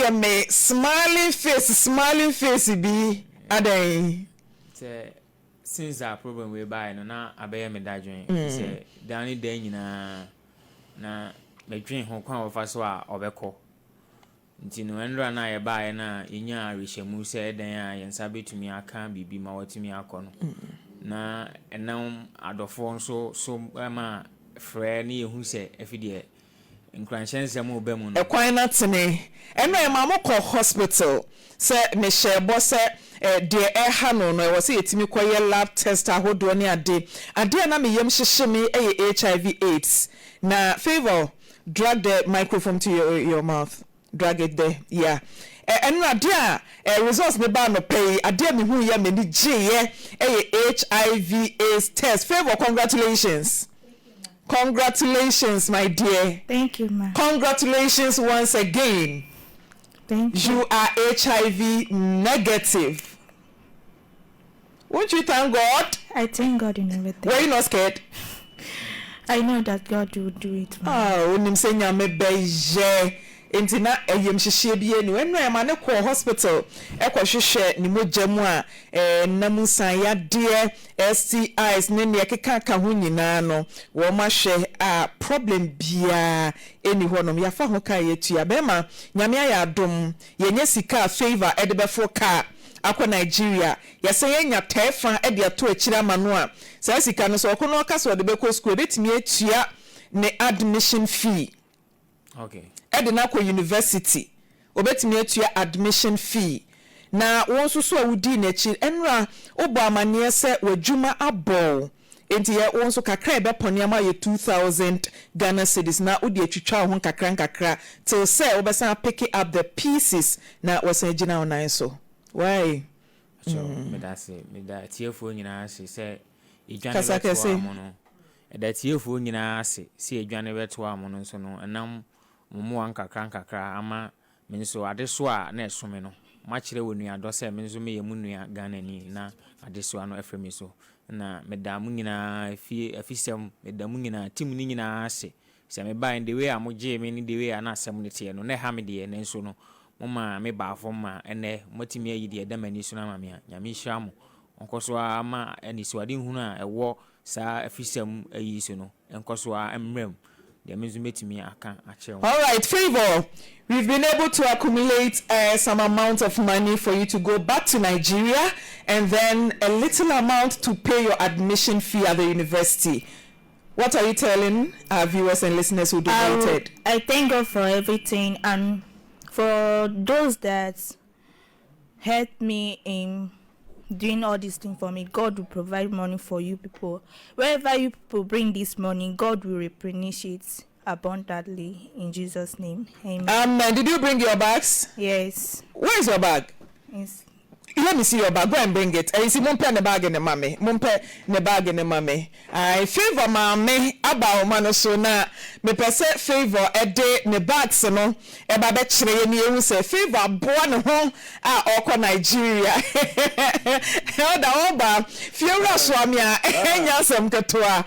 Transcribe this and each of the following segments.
Woayɛ me smiling face smiling face bi adɛn? Sɛ since a problem wei baeɛ no, na abɛyɛ me dadwen, sɛ daa ne daa nyinaa na medwen ho kwan a wɔfa so a ɔbɛkɔ. Nti no, ɛnora no a yɛbaeɛ no a yɛnyaa awerɛhyɛmu sɛ ɛdan a yɛn nsa bɛtumi aka biribi ma watumi akɔ no, na ɛnam adɔfoɔ nso so ma frɛ ne yɛhu sɛ afi deɛ nkuranhyɛ nsɛm reba mu no. Ɛkwan no atene. Ɛno ɛma mo kɔ hospital. Sɛ mehyɛɛ bɔ sɛ deɛ ɛreha no no, ɛwɔ sɛ yɛtumi kɔyɛ lab test ahodoɔ ne ade. Adeɛ a na me yam hyehye me yɛ HIV AIDS. Na Favour, drag the microphone to your mouth. Drag it there, yeah. Ɛno adeɛ a results no baa anɔpa yi, adeɛ a mehuiɛ a m'ani gyeeɛ yɛ HIV AIDS test. Favour, congratulations. Congratulations, my dear. Thank you, ma. Congratulations once again. Thank you. You are HIV negative. Won't you thank God? I thank God in everything. Were you not scared? I know that God will do it, ma. Ah, onim sɛ Nyame bɛyɛ. Nti na ɛyamhyehyeɛ bi ani. Ɛno ɛma ne kɔɔ hospital ɛkɔhwehwɛ ne mogya mu a ɛnam nsan yadeɛ, STIs ne nea ɛkeka ka ho nyinaa no, wɔn ahwɛ a problem biara ɛni hɔnom. Yɛafa ho kaa yɛatua. Bɛrima, Nyame ayɛ adom, yɛanya sika a Favour ɛde bɛforo kaa akɔ Nigeria. Yɛasan anya tɛɛfa de ato akyire ama no a, saa sika no sɛ ɔko na ɔka sɛ ɔde bɛkɔ sukuu a, ɛbɛtumi atua ne admission fee de no akɔ university. Ɔbɛtumi atua admission fee. Na wo nso so a wodii n'akyi, nnora wobɔ amanneɛ sɛ w'adwuma abɔ wo, enti yɛ wo nso kakra a ɛbɛpɔne ama ayɛ 2,000 Ghana cedis na wode atwitwa wo ho nkakra nkakra till sɛ wobɛsan apicke up the pieces na woasan agyina wo nan so. Wai? So meda ase, meda atiefoɔ nyinaa ase sɛ edwane Kasa bɛtoa kɛse. mo no. Ɛda atiefoɔ nyinaa ase sɛ edwane bɛtoa mo no nso no, ɛnam mo mmoa nkakra nkakra ama me nso adesoa a na ɛso me no, moakyerɛ wɔ nuadɔ sɛ me nso meyɛ mo nua Ghanani na adesoa no afiri me so. Na meda mo nyinaa fie afisɛm, meda mo nyinaa, team no nyinaa ase sɛ mebaeɛ no, the way a mogyee me ne the way a na asɛm no teɛ no, na ɛha me deɛ, nanso no, momaa me baa fam ma ɛnnɛ moatumi ayi deɛ ɛda m'ani so no ama me a, Nyame nhyira mo. Ɔnkɔ so ara ma anisoadehunu a ɛwɔ saa afisɛm yi so no nkɔ so ara mmra mu. Deɛ me nso mɛtumi aka akyerɛ wo. Alright Favour, we've been able to accumulate some amount of money for you to go back to Nigeria and then a little amount to pay your admission fee at the university. What are you telling our viewers and listeners who donated? I thank God for everything and for those that helped me in doing all these things for me. God will provide money for you people. Wherever you people bring this money, God will replenish it abundantly in Jesus' name. Amen. Amen. Did you bring your bags? Yes. Where is your bag? Yes. Let me see your bag. Go and bring it. You see, mompɛ ne bag ne ma me. Mompɛ ne bag ne ma me. Aye, Favour maame aba ahoma no so na mepɛ sɛ Favour de ne bags no ɛba bɛkyerɛ yɛn na yɛhu sɛ Favour aboa ne ho a ɔrekɔ Nigeria. Elder ɔreba fiewura soa me a, ɛnyɛ asɛm ketewa.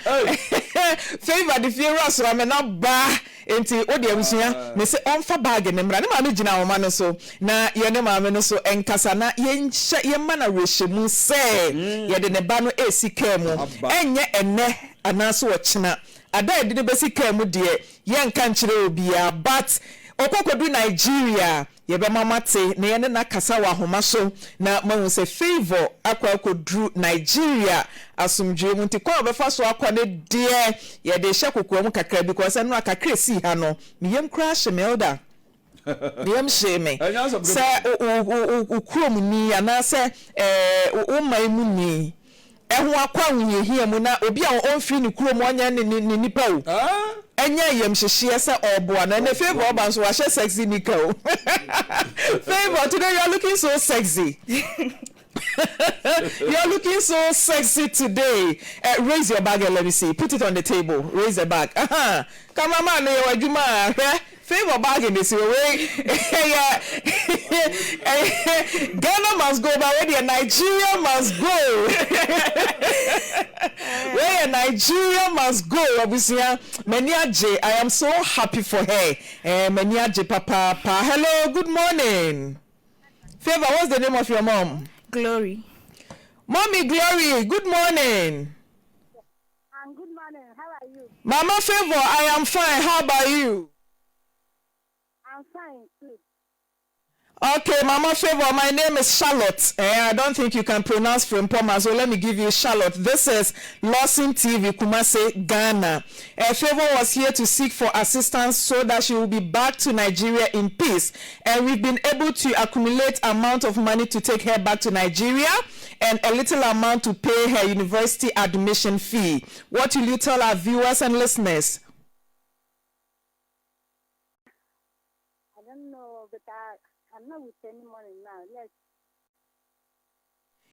Favour de fiewura soa me na ba. Enti wo deɛ abusua, mese ɔmfa bag no mmra. Ne maame gyina ahoma no so na yɛne maame no so nkasa na yɛnhyɛ yɛmma no awerɛhyɛmu sɛ yɛde ne ba no resi kaa mu. Ɛnyɛ ɛnnɛ anaasɛ ɔkyena. Ada a yɛde no bɛsi kaa mu deɛ yɛnka nkyerɛ obiara but ɔkɔ kɔdu Nigeria a, Yɛbɛma moate na yɛne no akasa wɔ ahoma so na moahu sɛ Favour akɔ akɔduru Nigeria asomdwoeɛ mu nti kwan a ɔbɛfa so akɔ no deɛ yɛde rehyɛ kokoam kakra because ɛnora kakra ɛsii ha no me yam koraa hye me, Elder, me yam hyee me sɛ wo kurom ni anaasɛ wo man mu ni Ɛho akɔ ahohiahia mu na obi a ɔmfiri ne kurom ɔnyɛ ne nipa o, ɛnyɛ ayamhyehyeɛ sɛ ɔreboa no. Ɛnɛ Favour ɔba nso wahyɛ sexy nika o. Favour, today you are looking so sexy. You are looking so sexy today. Raise your bag and let me see. Put it on the table. Raise the bag. Aha. Cameraman no yɛ w'adwuma a hwɛ. Favour bag na esi hɔ wei ɛyɛ ɛyɛ Ghana must go but wei deɛ Nigeria must go wei yɛ Nigeria must go abusua m'ani agye I am so happy for her ɛɛ m'ani agye papaapa hello good morning Favour what's the name of your mom? Glory. Mommy Glory good morning. And good morning, how are you? Mama Favour, I am fine, how about you? I'm fine too. Okay, Mama Favour, my name is Charlotte. Eh, I don't think you can pronounce Frimpoma, so let me give you Charlotte. This is Lawson TV, Kumasi, Ghana. Eh, Favour was here to seek for assistance so that she will be back to Nigeria in peace. And we've been able to accumulate amount of money to take her back to Nigeria and a little amount to pay her university admission fee. What will you tell our viewers and listeners? I don't know, but I, I'm not with any money now. Yes.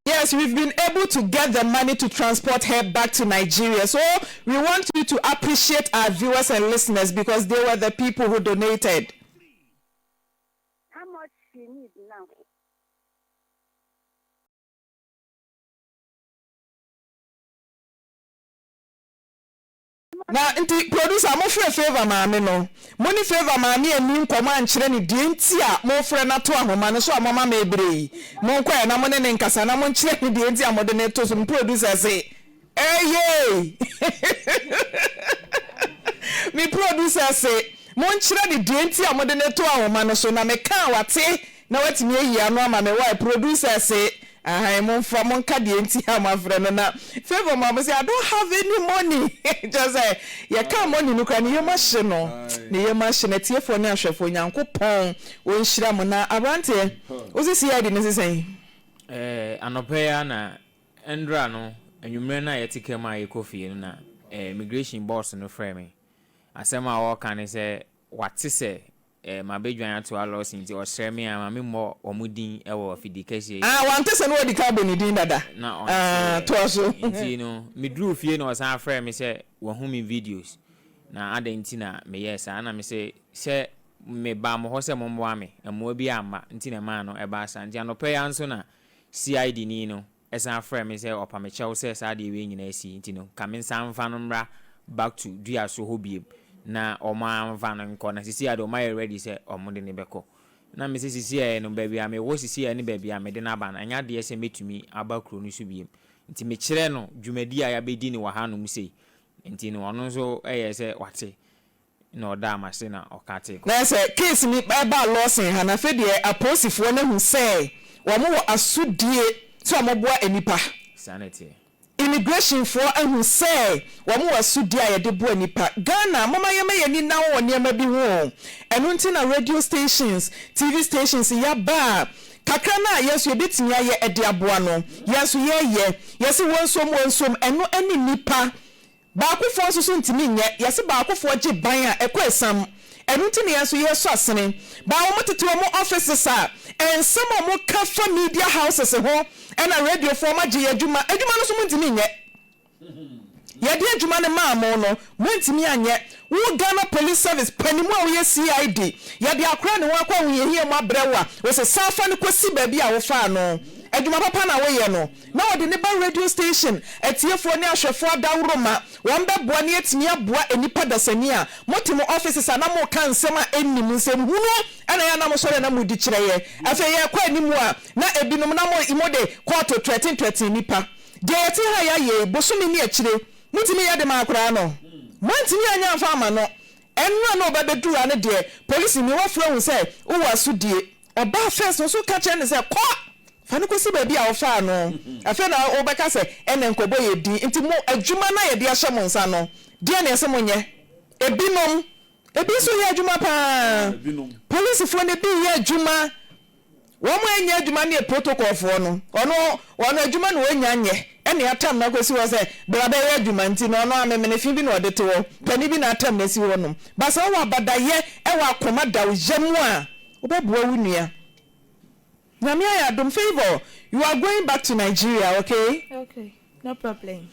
Yes, we've been able to get the money to transport her back to Nigeria. So we want you to appreciate our viewers and listeners because they were the people who donated. How much she need now? Na nti producer mo frɛ Favour maame no, mo ne Favour maame anni nkɔmmɔ ankyerɛ no deɛ nti a mo frɛ no ato ahoma no so a moama me berɛ yi. Monkɔ ɛ na mo ne no nkasa na monkyerɛ no deɛ nti a mode no reto so. Me producer se Eyei! Me producer se monkyerɛ no deɛ nti a mode no reto ahoma no so na meka a wate na watumi ayi ano ama me why producer se ahan momfa monka deɛ nti a moafrɛ no na favour ma mo se I don't have any money kyerɛ sɛ yɛka money no koraa ne yam ahye no ne yam ahye no atiefoɔ ne ahwɛfoɔ Nyankopɔn ɔnhyira mo na abranteɛ wo se CID no se sɛn? Eh, anɔpa yi ara na ɛndra no anwummerɛ no a yɛte kaa mu a yɛkɔ fie no na eh, immigration boss no frɛɛ me. Asɛm a ɔreka ne sɛ wate sɛ Eh, mabɛdwan atoa Lawson nti ɔsrɛ me a ma me mmɔ wɔn din wɔ afidie kɛseɛ yi. Ah, wante sɛ na wadi kan abɔ ne din dada? Na ɔnte Ah, ɛ. toa so. Nti no, meduruu fie na ɔsan frɛɛ me sɛ wahu me videos, na adɛn nti na meyɛɛ saa. Ɛna mese sɛ mebaa mo hɔ sɛ mommoa me, mmoa biara amma nti na ɛmaa no ɛbaa saa. Nti anɔpa yi ara nso na CID ni no san frɛɛ me sɛ ɔpa me kyɛw sɛ saa adeɛ wei nyinaa asi nti no nka me nsan mfa no mmra back to Duaso hɔ biom na wɔn ara mfa no nkɔ na sisi a deɛ wɔn ayɛ ready sɛ wɔn de no bɛkɔ. Na me sɛ sisi a no baabi a mewɔ sisi a ne baabi a mede no aba no ɛnyɛ adeɛ sɛ mɛtumi aba kuro no so biom nti mekyerɛ no dwumadie a yɛabɛdi no wɔ hanom sei nti no ɔno nso yɛɛ sɛ wate na ɔdaa m'ase na ɔka tee kɔ. Na sɛ case no baa Lawson ha no afei deɛ apolisifoɔ no ahu sɛ wɔn wɔ asodie sɛ wɔn boa nnipa. Saa na ɛteɛ. Immigration foɔ ahu sɛ wɔn wɔ asodie a yɛde boa nnipa. Ghana momma yɛmma yɛn ani nna hɔ wɔ nneɛma bi ho o. Ɛno nti na radio stations, TV stations yaba a kakra no a yɛn nso yɛbɛtumi ayɛ de aboa no yɛn nso yɛyɛ. Yɛse wɔnsom wɔnsom ɛno ne nnipa Baakofoɔ nso so ntumi nyɛ. Yɛse baakofoɔ gye ban a, ɛkɔ asiam. Ɛno nti na yɛn nso yɛresɔ asene. Baa wɔn tete wɔn offices a, nsɛm a wɔka fa media houses ho ɛna radiofoɔ moagye yɛn adwuma. Adwuma no nso montumi nyɛ. Yɛde adwuma no maa mo no, moantumi anyɛ. Wo Ghana Police Service panimu a woyɛ CID, yɛde akora ne ho akɔ ahohiahia mu abrɛ wo a, wose san fa no kɔsi baabi a wofaa no. Adwuma papa na woyɛ no. Na wɔde no ba radio station atiefoɔ ne ahwɛfoɔ adaworoma, wɔn bɛboa na yɛatumi aboa nnipa dasani a mote mo offices a na moka nsɛm a ɛnnim, nsɛm hunu na ɛyɛ a na mosɔre a na modi kyerɛ yɛ. Afei yɛrekɔ anim a na ebinom na mo mode kɔɔto threaten threaten nnipa. Deɛ yɛte ha a yɛayɛ yi, bosome ne akyire, motumi yɛ de maa akwadaa no? Moantumi anyɛ amfa amma no. Ɛno a na ɔba bɛduru ha no deɛ, polisini, woafrɛ ahu sɛ wowɔ asodie. Ɔbaa first no nso ka kyerɛ no sɛ, Kɔ! Fa no kɔsi baabi a wofaa no. Afei na wobɛka sɛ, Ɛnna nkɔbɔ yɛ din. Nti mo adwuma no a yɛde ahyɛ mo nsa no, deɛn na ɛsɛ monyɛ? Ebinom, ebi nso yɛ adwuma pa ara. Polisifoɔ no, ebi reyɛ adwuma. Wɔn a ɛnyɛ adwuma no yɛ protocolfoɔ no. Ɔno, ɔno adwuma na ɔnnya nyɛ, ɛnna yɛatam no akɔsi hɔ sɛ, bra bɛyɛ adwuma. Nti no, ɔno amemene fi bi na ɔde te hɔ. Panin bi na atam no asi hɔnom. But sɛ wowɔ abadayɛ wɔ akoma da wo yam a, wobɛboa wo nua. Nyame ayɛ adom Favour you are going back to Nigeria okay. Okay no problem.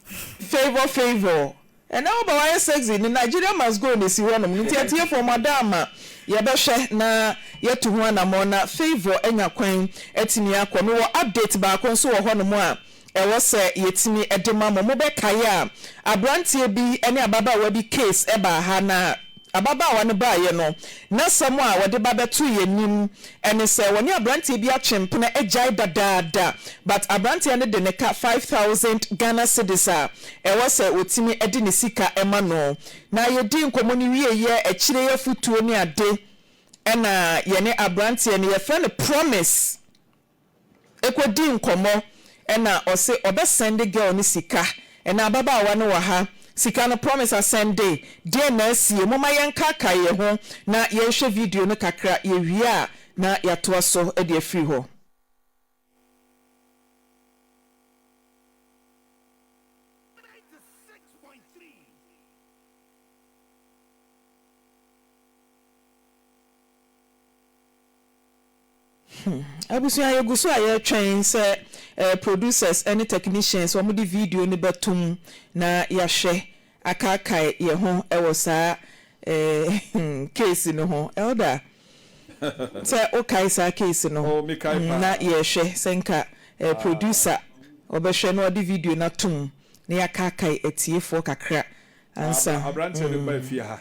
Favour favour. Ɛnɛ woba wayɛ sexy ne Nigeria must go na esi hɔ nom no nti atiefoɔ mo ada ama yɛbɛhwɛ na yɛatu ho anamɔn na Favour anya kwan atumi akɔ. Mewɔ update baako nso wɔ hɔ nom a ɛwɔ sɛ yɛtumi de ma mo. Mobɛkae a abranteɛ bi ne ababaawa bi case baa ha na ababaawa no baeɛ no n'asɛm a wɔde ba bɛtoo yɛn anim ne sɛ wɔne abranteɛ bi atwe mpena agyae dadaada but abranteɛ no de ne ka 5000 Ghana cedis a Ɛwɔ sɛ wɔtumi de ne sika ma no. Na yɛdii nkɔmmɔ no wieeɛ, akyire yi afotuo ne ade, ɛna yɛne aberanteɛ no, yɛfrɛ no Promise, kɔdii nkɔmmɔ, ɛna ɔse ɔbɛsɛnde girl no sika. Ɛnɛ ababaawa no wɔ ha, sika no Promise asɛnde, deɛn na asie? Momma yɛnkaakae yɛn ho na yɛnhwɛ video no kakra, yɛwie a na yɛatoa so de afiri hɔ. Hmm. Abusua yɛgu so a yɛretwɛn sɛ eh, producers ne technicians wɔn de video no bɛtom na yɛahwɛ akaakae yɛn ho wɔ saa case no ho. Elder, sɛ wokae saa case no, Oh, mekae paa. na yɛrehwɛ sɛ nka producer ɔbɛhwɛ na ɔde video no atom na yɛakaakae atiefoɔ kakra ansa. Aberanteɛ no baa fie ha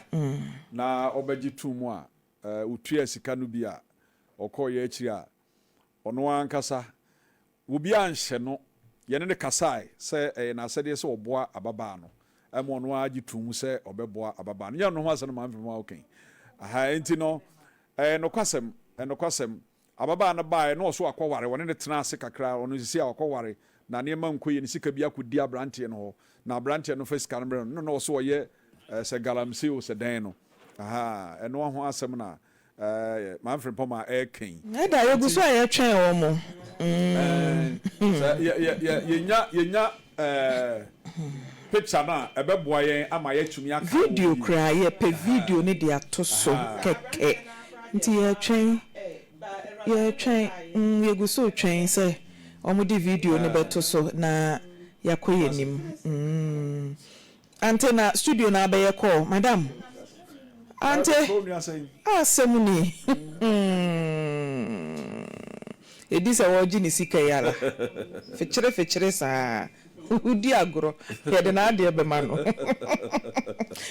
na ɔbɛgye too mu a, ɔtuaa sika no bi a ɔkɔeɛ akyiri a, Ɔno ankasa, obiara anhyɛ no, yɛne no kasae sɛ ɛyɛ n'asɛdeɛ sɛ ɔboa ababaa no, ɛma ɔno ara gye too mu sɛ ɔbɛboa ababaa no. Nyɛ ɔno ho asɛm na Maame Femi reka yi. Aha, enti no, ɛyɛ nokwasɛm, ɛyɛ nokwasɛm. Ababaa no baeɛ na ɔso wakɔware, wɔne no tenaa ase kakra, ɔno seesei a wakɔware, na nneɛma nkɔ yie, ne sika bi akɔdi aberanteɛ no hɔ, na aberanteɛ no fa sika no brɛ no, no na ɔso ɔyɛ eh, sɛ galamsey o sɛ dɛn no. Aha, ɛno ho asɛm na Ɛɛ Manfred Mpɔma ɛɛka yi. Ɛda yɛgu so a yɛtwɛn wɔn. Ɛɛ sɛ yɛ yɛ yɛ yɛnya yɛnya ɛɛ picture no a ɛbɛboa yɛn ama yɛatumi akae wɔn Video yie. koraa yɛpɛ video no de ato so kɛkɛ nti yɛtwɛn yɛtwɛn mm yɛgu so retwɛn sɛ wɔde video no bɛto so na yɛakɔ yɛn anim mm. Ante na studio no abɛyɛ kɔɔ madam ante asɛm ni hmm ɛdi sɛ wɔregye ne sika yi ara fekyere fekyere saa wodi agorɔ yɛde n'adeɛ bɛma no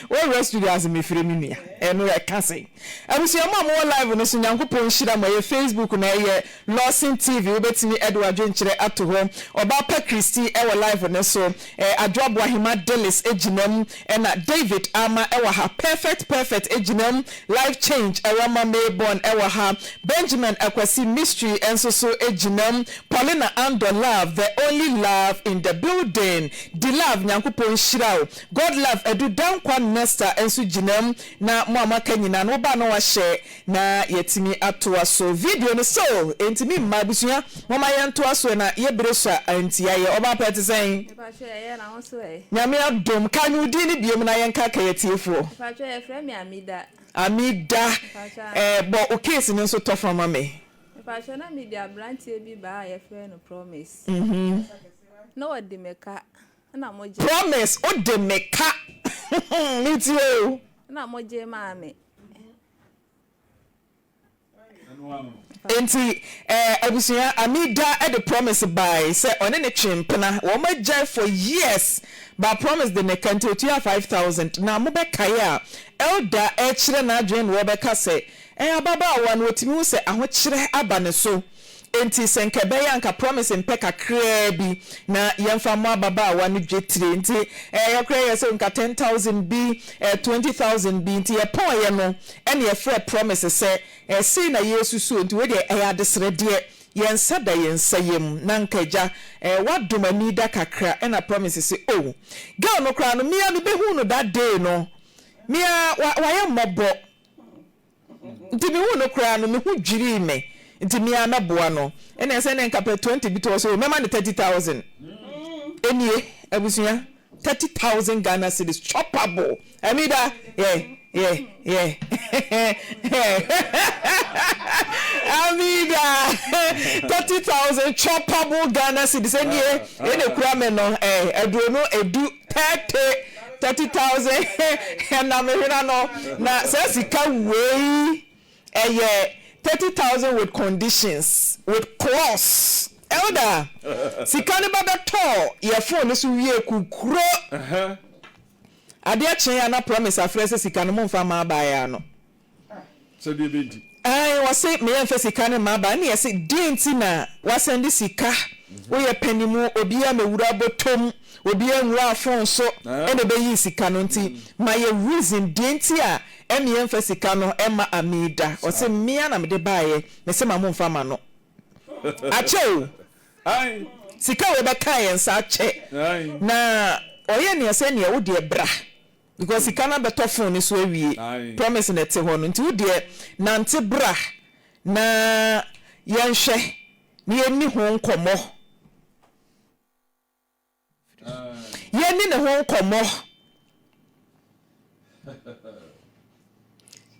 wɔwura studio ase mefrɛ me nua ɛno ɛka sɛn abusua mu a mowɔ live no so Nyankopɔn nhyira mo ɛyɛ Facebook na ɛyɛ Lawson TV wobɛtumi de w'adwenkyerɛ ato hɔ Ɔbaa pa Christy ɛwɔ live no so Eh Adwoa Boahema Dillis gyina mu ɛna David Armah ɛwɔ ha Perfect Perfect gyina mu Life Change Ɛwɔma Mayborn ɛwɔ ha Benjamin Akwasi Mystery nso so gyina mu Paulina Andor Love The Only Love in the building Dilove Nyankopɔn nhyira wo God Love Adu Dankwa Nesta nso gyina mu Na mo a moaka nyinaa no woba na wahyɛ na yɛatumi atoa so video no still ɛntumi mma abusua momma yɛntoa so na yɛ bere sua nti ayɛ ɔbaa pɛ te sɛn? Mepakyɛ ɛyɛ na wo nso ɛ? Nyame adom ka wo din no biom na yɛnka ka yɛ atiefoɔ. Mepakyɛ yɛfrɛ me Amida. Amida Mepakyɛ eh bɔ wo case no nso tɔfa ma me. Mepakyɛ na mede abranteɛ bi baa a yɛfrɛ no Promise na ɔde me ka na mo gye. Promise wode me ka metie o. Na mo gye maa me. Enti eh abusua Amida de promise bae sɛ ɔne no twe mpena wɔn agyae for years but promise de ne ka nti otuaa 5000 na mobɛkae a Elder rekyerɛ n'adwene na ɔrebɛka sɛ eh ababaawa no otumi hu sɛ ahokyerɛ aba ne so Enti sɛ nka ɛbɛyɛ a nka promise mpɛ kakraa bi na yɛmfa mmɔ ababaawa no dwetire. Nti eh yɛkoraa yɛ sɛ nka 10,000 bi, eh 20,000 bi. Nti yɛpɔɔeɛ no ɛna yɛfrɛɛ promise sɛ eh sei na yɛresusu o, nti wei deɛ ɛyɛ adesrɛdeɛ, yɛn nsa da yɛn nsa yam na nka agya eh woadom ani da kakra. Ɛna promise se oh girl no koraa no me ara mebɛhuu no that day no me ara wayɛ mmɔbɔ. Nti mehuu no koraa no me ho dwirii me nti me ara mɛboa no ɛna ɛsɛ ne nka pɛ 20 bi to hɔ so mɛma no 30,000 ɛnie abusua 30,000 Ghana cedis choppable Amida yɛ yɛ yɛ Amida 30,000 choppable Ghana cedis ɛnie ɛna kura me no ɛɛ aduonu edu 30. 30,000 ɛna me hwena no na saa sika wei ɛyɛ 30,000 with conditions with clause elder sika no ba bɛtɔɔ yɛ phone no so wie kukuro adeɛ kyee a na promise afrɛ sɛ sika no momfa mma abaayaa no. Sɛdeɛ bɛdi. Ae wɔse me yɛnfa sika no mma aba ɛne yɛse deɛn nti na wasɛnde sika woyɛ panimu obiaa mɛwura bɔtɔm obiaa nwuraa phone so ɛna ɛbɛyii sika no nti ma yɛ reason deɛ nti a ɛme yɛnfa sika no mma Amida ɔse mea na mede baeɛ mese ma momfa ma no akyɛ o sika wei bɛkaa yɛn nsa akyɛ na ɔyɛ neɛ sɛ neɛ wodeɛ bra Because sika no abɛtɔ phone no so awie, promise na ɛte hɔ no, nti wo deɛ nante bra na yɛnhwɛ na yɛnni ho nkɔmmɔ. Yɛnni ne ho nkɔmmɔ.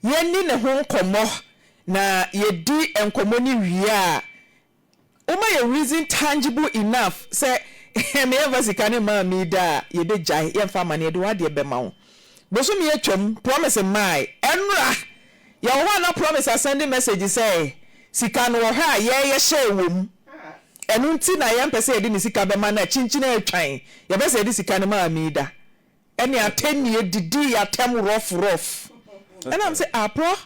Yɛnni ne ho nkɔmmɔ na yɛdi nkɔmmɔ no wie a, Woma yɛ reason tangible enough sɛ me yɛnfa sika no mmaa me da a yɛbɛgyae yɛnfa ama no yɛde w'adeɛ bɛma wo. Bosome atwam promise mmae. Ɛnora yɛwɔ hɔ a na promise asɛnde message sɛ sika no wɔ hɔ a yɛn yɛhyɛɛ wɔ mu ɛno nti na yɛmpɛ sɛ yɛde ne sika bɛma no a kyinkyin atwan yɛpɛ sɛ yɛde sika no ma Amida. Ɛne atɛnnie didii atɛm rough rough ɛna me se aprɔ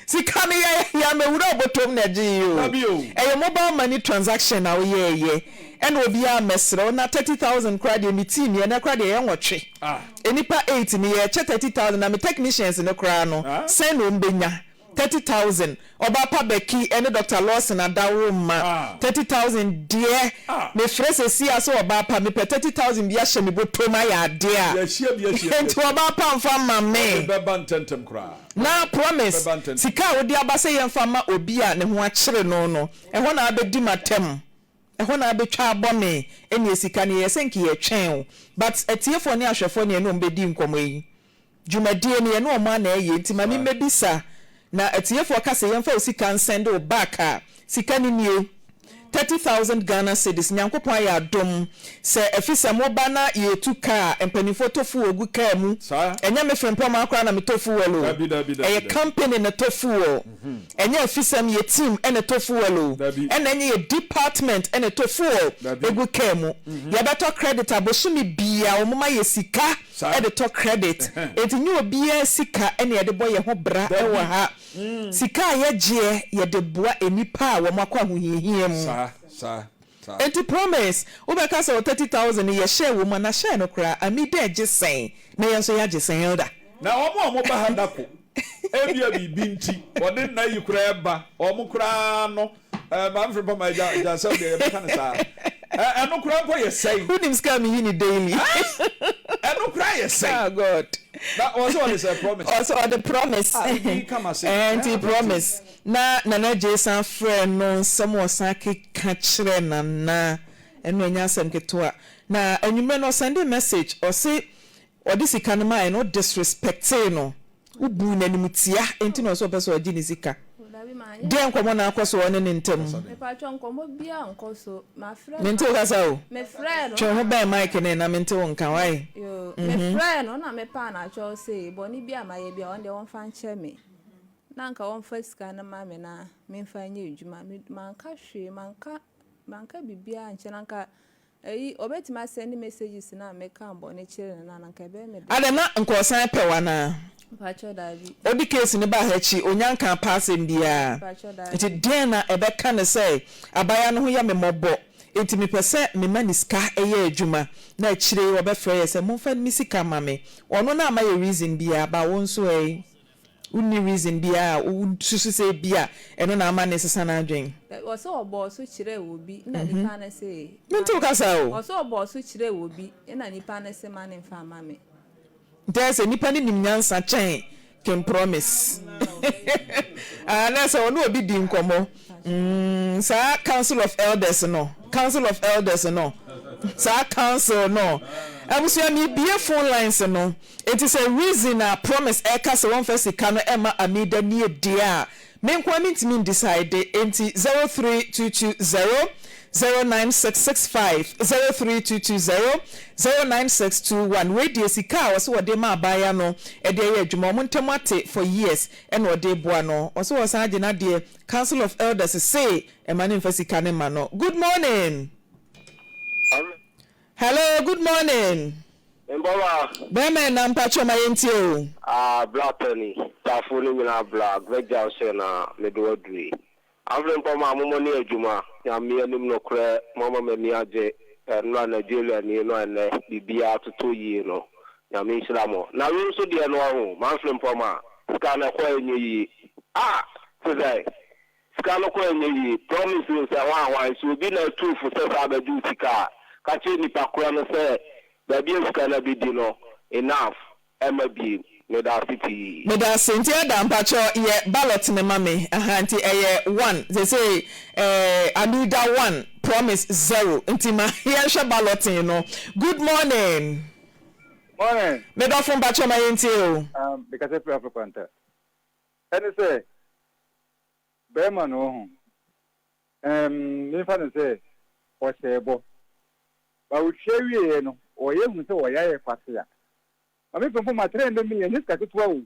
sika no yɛ yɛ amɛwura ɔbɔtɔm na ɛgye yi o ɛyɛ mobile money transaction na woyɛɛyɛ ɛna obiara mɛsrɛ wo na 30,000 koraa deɛ me team yɛ ɛnɛ koraa deɛ yɛ nwɔtwe nnipa 8 no yɛkyɛ 30,000 na me technicians no koraa no sɛn na wɔn bɛnya 30,000 Ɔbaapa Becky ne Doctor Lawson adaworo mma 30,000 deɛ mefrɛ sesie a sɛ ɔbaapa mepɛ 30,000 bi ahyɛ me bɔtɔm ayɛ adeɛ a nti ɔbaapa mfa mma me na promise sika a wode aba sɛ yɛmfa mma obi a ne ho akyere no no ɛhɔ na abɛdi m'atɛm ɛhɔ na abɛtwa abɔ me ɛneɛ sika no yɛyɛ sɛ nka yɛtwɛn wo but atiefoɔ ne ahwɛfoɔ ne yɛne wɔn bɛdi nkɔmmɔ yi Dwumadie no yɛne wɔn ara na ɛyɛ nti ma me mmɛbisa na atiefoɔ ka sɛ yɛmfa wo sika nsɛnde wo back a sika no nie 30,000 Ghana cedis Nyankopɔn ayɛ adom sɛ ɛfisɛ moba na yɛretu car a mpaninfoɔ tɔ fuel gu car mu ɛnyɛ me Frimpong koraa na metɔ fuel o ɛyɛ company na ɛtɔ fuel Ɛnyɛ afisɛm, yɛ team na ɛtɔ fuel o, ɛna ɛnyɛ yɛ department na ɛtɔ fuel gu car mu. Yɛbɛtɔ credit a, bosome biara wɔn ma yɛ sika de tɔ credit. Enti nyɛ obiara sika na yɛde bɔ yɛn ho bra wɔ ha. Sika a yɛgyeɛ, yɛde boa nnipa a wɔn akɔ ahohiahia mu. Enti promise, wobɛka sɛ wɔ 30,000 no yɛhyɛɛ wɔ mu a, na hyɛɛ no koraa, ami dɛ gye sɛn na yɛn nso yɛagye sɛn Elder? Na wɔn a wɔba ha da ko, ebia biribi nti, wɔde nna yi koraa ba, wɔn koraa no, eh, Maame Frimpong ma agya, agya sɛ deɛ yɛbɛka no saa. Eh, ɛno koraa mpo yɛ sɛn? Wonim sika a meyi no daily. Ɛno koraa yɛ sɛn? Ah God. Na wɔn sɛ wɔde sɛ promise. Ɔsɛ ɔde promise. Ah, ebi kama se. Eh, nti promise. Na Nana Adjei san frɛɛ no nsɛm a ɔsan keka kyerɛɛ Nana ɛno ɛnyɛ asɛm ketewa. Na anwummerɛ no ɔsɛndee message ɔse ɔde sika no maeɛ no wo disrespectee no, wo buu no animtia nti na ɔse ɔpɛ sɛ ɔgye ne sika. Deɛn nkɔmmɔ na akɔ so wɔ ɔne ne ntam? Mepakyɛw nkɔmmɔ biara nkɔ so. Mafrɛ no. Mente wo kasa o. Mefrɛɛ no. Twe wo ho bɛn mic no na mente wo nka wai. Yoo, mefrɛɛ no na mepaa no akyɛw se bɔne bi a mayɛ biara ɔno deɛ ɔmfa nkyɛ me. Na anka wɔmfa sika no mma me na memfa nyɛ adwuma. Me manka hwee, manka manka biribiara ankyerɛ no. Anka ayi ɔbɛtumi asɛnde messages no a meka bɔne kyerɛ no no a, na anka ɛbɛyɛ me dɛ. Adɛn na nka ɔsan pɛ wo anaa? Mpakyɛw daabi. Ɔde case no baa ha akyi, ɔnnya nkaa paa asɛm biara. Mpakyɛw daabi. Nti deɛn na ɛbɛka no sɛ abaayewa no ho yɛ me mmɔbɔ nti mepɛ sɛ mema ne sika yɛ adwuma na akyire yi ɔbɛfrɛ yɛ sɛ momfa me sika mma me. Ɔno na amma yɛ reason biara but wo nso ɛɛ? Wonni reason biara a wosusu sɛ ebia ɛno na ama no resesa n'adwene. Ɔsɛ ɔbɔɔ so kyerɛɛ obi na nipa no se. Mente wo kasa o. Ɔsɛ ɔbɔɔ so kyerɛɛ obi na nipa no se ma no nfa mma me. Nti ayɛ sɛ nipa no nim nyansa kyɛn King Promise. Ah, na sɛ ɔne obi di nkɔmmɔ. Mm, saa Council of Elders no, Council of Elders no, saa council no. Abusua, mebue phone lines no. Enti sɛ reason a Promise ɛka sɛ wɔmfa sika no mma Amida nie deɛ a, Me nko ara mentumi ndecide enti 03220 09665 03220 09621 Wei deɛ sika a ɔse wɔde ma abaayewa no de ɛyɛ adwuma wɔn ntam ate for years ɛna ɔde reboa no ɔse ɔsan agye n'adeɛ Council of Elders se ɛma no mfa sika no mma no Good morning Hello good morning. Mbɔba. Bɛɛma ɛna mpakyɛw ma yɛntie o. Ah bra pɛni, tafo no nyinaa bra gbɛgya wo sɛ na mede wo aduru yi. Afei mpo ma momɔ ne adwuma, Nyame anim nokorɛ moama m'ani agye ɛnora Nigeria nie no a ɛnɛ biribiara totɔ yie no Nyame nhyira mo. Na wei nso deɛ no wahu, Manfre Mpɔma, sika no ɛkɔ ɛnyɛ yie ah te sɛn? Sika no kɔ ɛnyɛ yie, promise wo sɛ hwan hwan, sɛ obi na atu wo fo sɛ saa bɛgye wo sika a, ka kyerɛ nipa korɔ no sɛ baabi a sika no abɛdi no enough ɛmma biem. Medaase pii. Medase nti ɛda mpakyɛw yɛ ballot no ma me ahaa nti ɛyɛ one sesei eh Amida one promise zero nti ma yɛnhwɛ balloting no good morning. Morning. Me dɔfo mpakyɛw ma yɛntie o. Um, mekasa firi Africa nta. Ɛne sɛ, bɛrima no ɔho, um, memfa no sɛ ɔhyɛɛ bɔ. Ba otua wieɛ no, ɔyɛ hu sɛ ɔyɛ ayɛ kwasea. Maame Frimpong ma 300 million ɛnyɛ sika ketewa o.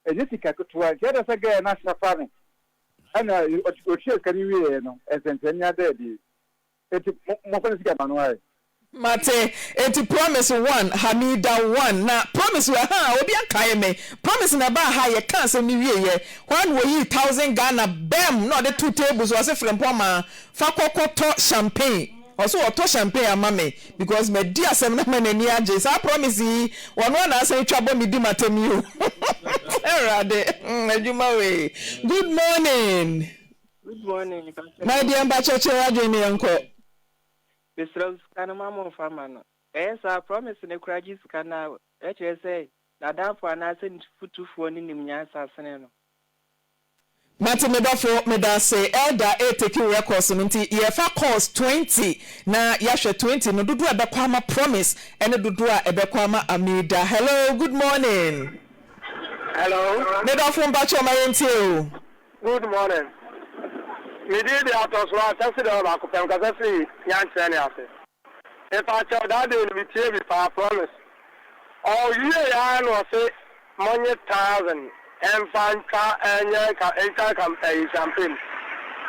Ɛnyɛ sika ketewa. Nti ɛda sɛ girl no asafa no ɛna ɔtua sika no wieɛ no, nsɛnkyerɛnne ada adi. Enti momfa ne sika ma no ae. Mate, enti promise one, Hamida one, na promise wɔ ha a, obi akae me, promise na ɛbaa ha a yɛkaa asɛm no wieɛ, hɔ ara na wɔyii thousand Ghana bam na ɔde too table so, ɔse Frimpong maa fa kɔ kɔtɔ champagne, ɔse ɔtɔ champagne ama me because madi asɛm no ama n'ani agye, saa promise yi ɔno ara na asan atwa bɔ me di m'atɛm yi o, Awurade, adwuma wei, good morning. Good morning mpakyɛ. My dear mpakyɛ kyerɛ w'adwene ne yɛnkɔ. Mesrɛ wo sika no ma mo nfa ma no. Ɛyɛ saa promise no koraa gye sika no a ɛkyerɛ sɛ n'adamfo anaasɛ ne futufoɔ no nim nyansa sene no. Mate me dɔfo medase elder etake records no nti yɛfa calls 20 na yahwɛ 20 no dodoɔ a ɛbɛkɔ ama promise ɛne dodoɔ a ɛbɛkɔ ama Amida hello good morning. Hello. Me dɔfo mpakyɛw ma yɛntie o. Good morning. Me din de Atɔso Asase dɛ ɔbaako pɛ mekasa firi Nyankyerɛ ne ase. Mepakyɛw that day no me tie bi paa promise. Ɔwiee ara na ɔse monye thousand ɛnfa ntwa ɛnyɛ ka ntwa kam ɛyi champagne.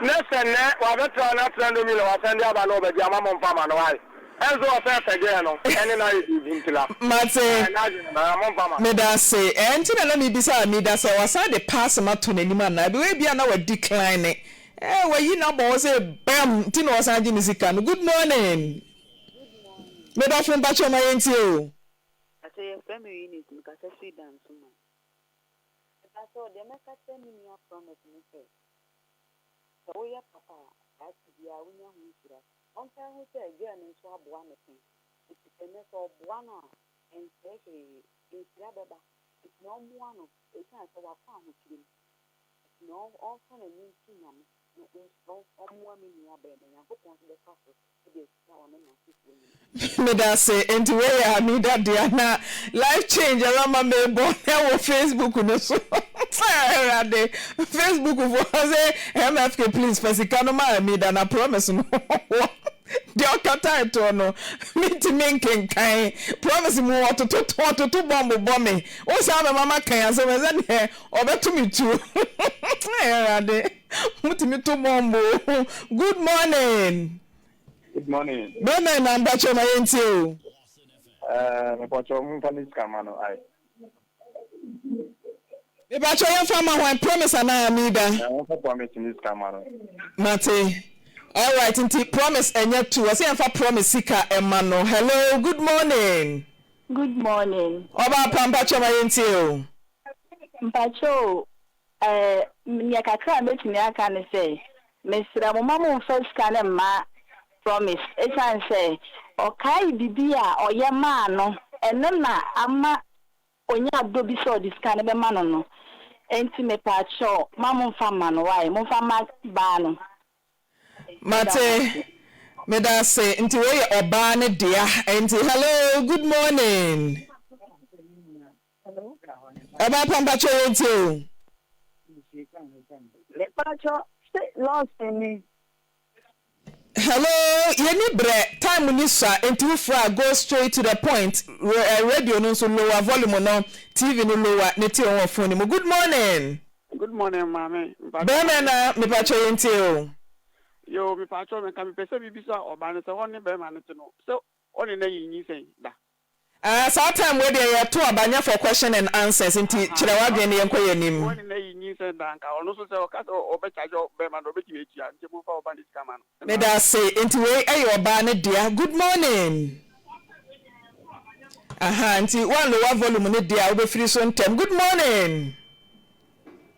Ne sɛ nɛ wabɛtra na 300 million wasan de aba na ɔbɛgye ama momfa ma no why? Ɛnso ɔsɛ sɛ girl no ɛne no ayɛ biribi nti la. Mate. Ɛɛ n'adwene no ɛɛ momfa ma no. Medase. Ɛɛ nti na na mebisa Amida sɛ wasan de pass ma to n'anim anaa because ebia na wa decline ɛɛ wayi no abɔ hɔ sɛ bam nti na wasan agye ne sika no. Good morning. Me dɔfo mpakyɛw ma yɛntie o. Mpakyɛw yɛfrɛ me Eunice mekasa firi Dansoman. Mepakyɛw deɛ mɛka kyerɛ me nua Promise ne sɛ sɛ woyɛ papa a daakye biara wonya ho nhyira. Ɔnkae nhu sɛ girl no nso aboa no pɛn nti ɛnnɛ sɛ ɔboa no a ɛnsɛe hwee, nhyira bɛba nti na ɔmmoa no ɛsiane sɛ wakɔ ahokyere mu nti na ɔmfa n'ani nto Nyame na ɔmmoa me nua bɛɛma Nyankopɔn nso bɛfa so de ahyira ɔne n'asefoɔ nyinaa. Medase nti wei yɛ Hamida dea na life change ɛra ma mebɔ ɛwɔ Facebook no so Awurade Facebook foɔ sɛ MFK please fa sika no ma Hamida na promise no wɔ deɛ ɔka title no mentumi nkenkan promise mu ɔtoto ɔtoto bɔmbo bɔ me wo saa bɛma makan asɛm ɛsɛ deɛ ɔbɛto me tuo Awurade motumi to bɔmbo good morning. Good morning. Bɛmɛ na mpakyɛw ma yɛn tie o. Ɛɛ mepakyɛw mo nfa ne sika ma no ae. Mepakyɛw yɛn fa ma hwan promise anaa Amida. Ɛɛ wɔn fa promise ne sika ma no. Mate alright nti promise ɛnyɛ tu ɔsɛ yɛn fa promise sika ɛma no hello good morning. Good morning. Ɔbaa pa mpakyɛw ma yɛn tie o. Mpakyɛw o Ɛɛ, nea kakra a mɛtumi aka ne sɛ, mesrɛ mo mma mommfa sika no mma Promise ɛsiane sɛ ɔkae biribi a ɔyɛ maa no, ɛno na ama ɔnya dɔ bi sɛ ɔde sika no bɛma no no. Enti mepaakyɛw, mma mommfa mma no, wai, momfa mma baa no. Mate, meda ase. Nti wei yɛ ɔbaa no dea. Nti hello, good morning. Ɔbaa pa mpakyɛw yɛntie o. Mepakyɛ se Lawson ni. Hello yɛnni brɛ, time ni sua nti wo frɛ a go straight to the point, radio no nso lower volume no, TV no lower ne tie wɔ phone no mu. Good morning. Good morning maame. Mpakyɛw Bɛɛma na mepakyɛw yɛntie o. Yoo mepakyɛw me nka mepɛ sɛ mebisa ɔbaa no sɛ ɔne bɛɛma no te no sɛ ɔne no ayi nyinsɛn da. Ah saa time wei deɛ yɛto aba nyɛ for question and answers nti kyerɛ w'adwene na yɛnkɔ yɛn anim. Ɔne no ayi nyinsɛn da nka ɔno nso sɛ ɔka sɛ ɔbɛ charge bɛɛma no ɔbɛtumi atua nti momfa ɔba no sika ma no. Medase nti wei ɛyɛ ɔbaa no dea good morning aha nti woan lower volume no dea wobɛfiri so ntɛm good morning.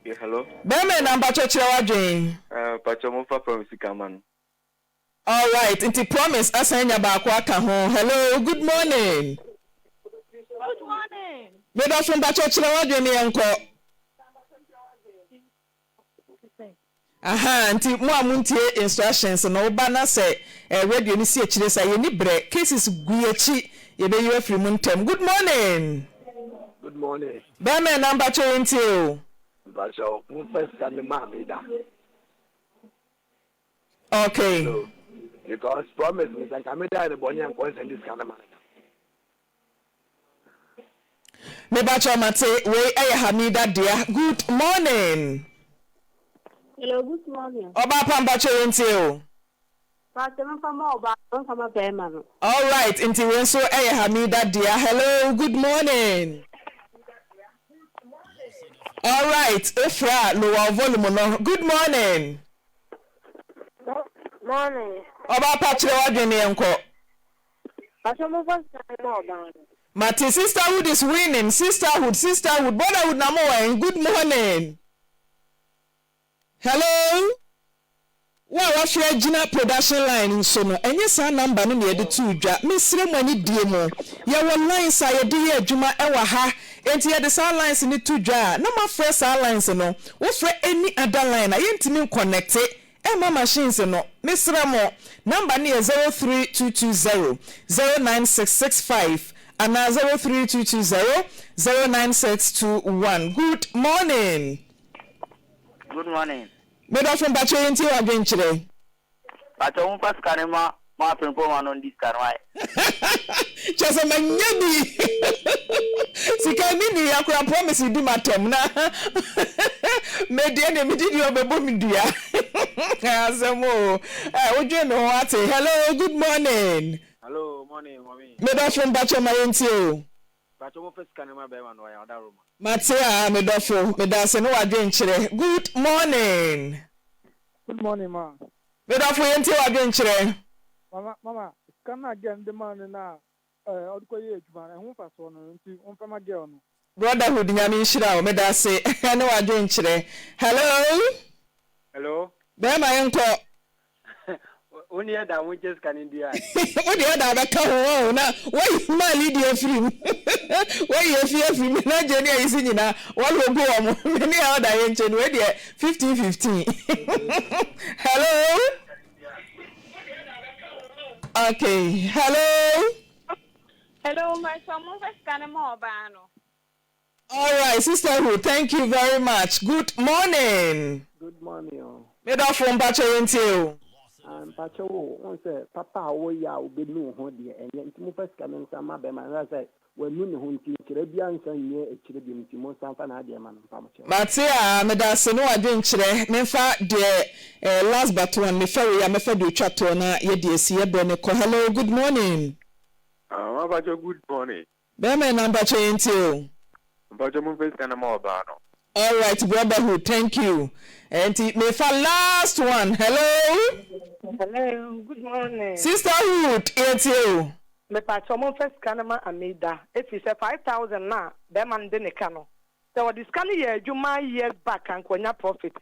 Yeah, hello. Bɛɛma na mpakyɛ kyerɛ w'adwene. Eh, mpakyɛ momfa promise sika ma no. Alright nti promise asan anya baako aka ho hello good morning. Good morning. Me dɔfo mpakyɛ kyerɛ w'adwene ne yɛnkɔ. Ahaa nti mo a montie instructions no woba na sɛ eh, radio no si akyire sa yɛnni brɛ cases gu yɛakyi yɛbɛyi wo afiri mu ntɛm good morning. Good morning. Bɛɛma ɛna mpakyɛ yɛntie o. Mpakyɛ momfa sika no maa me da. Okay. So, because promise me sɛ nka me da ne bɔne a nkɔ nsɛn de sika no ma no da. Mebakyɛ mate wei ɛyɛ Hamida dea. Good morning. Hello, good morning. Ɔbaa pa mpakyɛ yɛn tie o. Pakyɛ mefa ma ɔbaa no mfa ma bɛrima no. Alright nti wei nso ɛyɛ Hamida dea. Hello, good morning. Alright, wofrɛ a lower volume no. Good morning. Morning. Ɔbaa pa kyerɛ w'adwene ne yɛnkɔ. Pakyɛ momfa sika no ma ɔbaa no. Mate sisterhood is winning sisterhood sisterhood brotherhood na mo wɔ ɛn good morning hello wo a wafrɛ agyina production line nso no ɛnyɛ saa number no na yɛde too dwa mesrɛ mo anidie mu yɛwɔ lines a yɛde yɛ adwuma ɛwɔ ha enti yɛde saa lines no to dwa a na moafrɛ saa lines no wofrɛ any other line a yɛntumi nkɔnɛkte Ɛmma machines no, mesrɛ mo. Number no yɛ 03220 09665 anaa 03220 09621. Good morning. Good morning. Me dɔfo mpakyɛ yɛntie w'adwenkyerɛ. Pakyɛ mo nfa sika no ma mo aprempɔma no ndi sika no ae. Kyerɛ sɛ manya bi sika mi ni akora promise di m'atɛm na me deɛ deɛ megye di ɔbɛbɔ me dua asɛm o ɛ wodwen me ho ate hello good morning. Hello morning mummy. Me dɔfo mpakyɛ ma yɛntie o. Mpakyɛ mo fa sika no ma bɛrima no ɔyɛ ɔdaworo ma. Mate a me dɔfo medase ne wadwenkyerɛ good morning. Good morning ma. Me dɔfo yɛntie w'adwenkyerɛ. Mama mama sika no a girl no de maa no no a ɔde kɔ yɛɛ adwuma no ɛho mfasoɔ no nti ɔmfa ma girl no. Brotherhood Nyame nhyira wo medase ne w'adwenkyerɛ hello. Hello. Bɛɛma yɛnkɔ. Wo ne ɛda ho nkyɛ sika no ndi a. Wo deɛ ɛda bɛka ho ɔho na woayi maa Lydia afiri mu woayi afi afiri mu na Jenny ayi si nyinaa wɔlogo wɔn me ne Elder yɛ nkyɛ no wei deɛ 15 15 hello okay hello. Hello, my son, mo fɛ sika no ma ɔbaa no. Alright sisterhood thank you very much good morning. Good morning o. Me dɔfo mpakyɛ yɛn tie o. Ah mpakyɛ wo wohu sɛ papa a woyɛ a wobɛnu wo ho deɛ ɛnyɛ nti momfa sika no nsa ma bɛrima no sɛ wanu ne ho nti nkyerɛ biara nsa nnyɛ akyire biom nti monsa mfa n'adeɛ ma no mpamokyɛw. Mate a medase ne wadwenkyerɛ memfa deɛ eh last but one mefa wei a mɛfa deɛ otwa toɔ na yɛde asi yɛ berɛ no kɔ hello good morning. Ah mpakyɛ good morning. Bɛɛma ɛna mpakyɛ yɛn tie o. Mpakyɛ mo nfa sika no ma ɔbaa no. Alright brotherhood thank you nti mefa last one hello. Hello good morning. Sisterhood yɛn tie o. Mepakyɛw momfa sika no ma Amida efisɛ 5000 no a bɛɛma no de ne ka no sɛ ɔde sika no yɛɛ adwuma years back anka wanya profit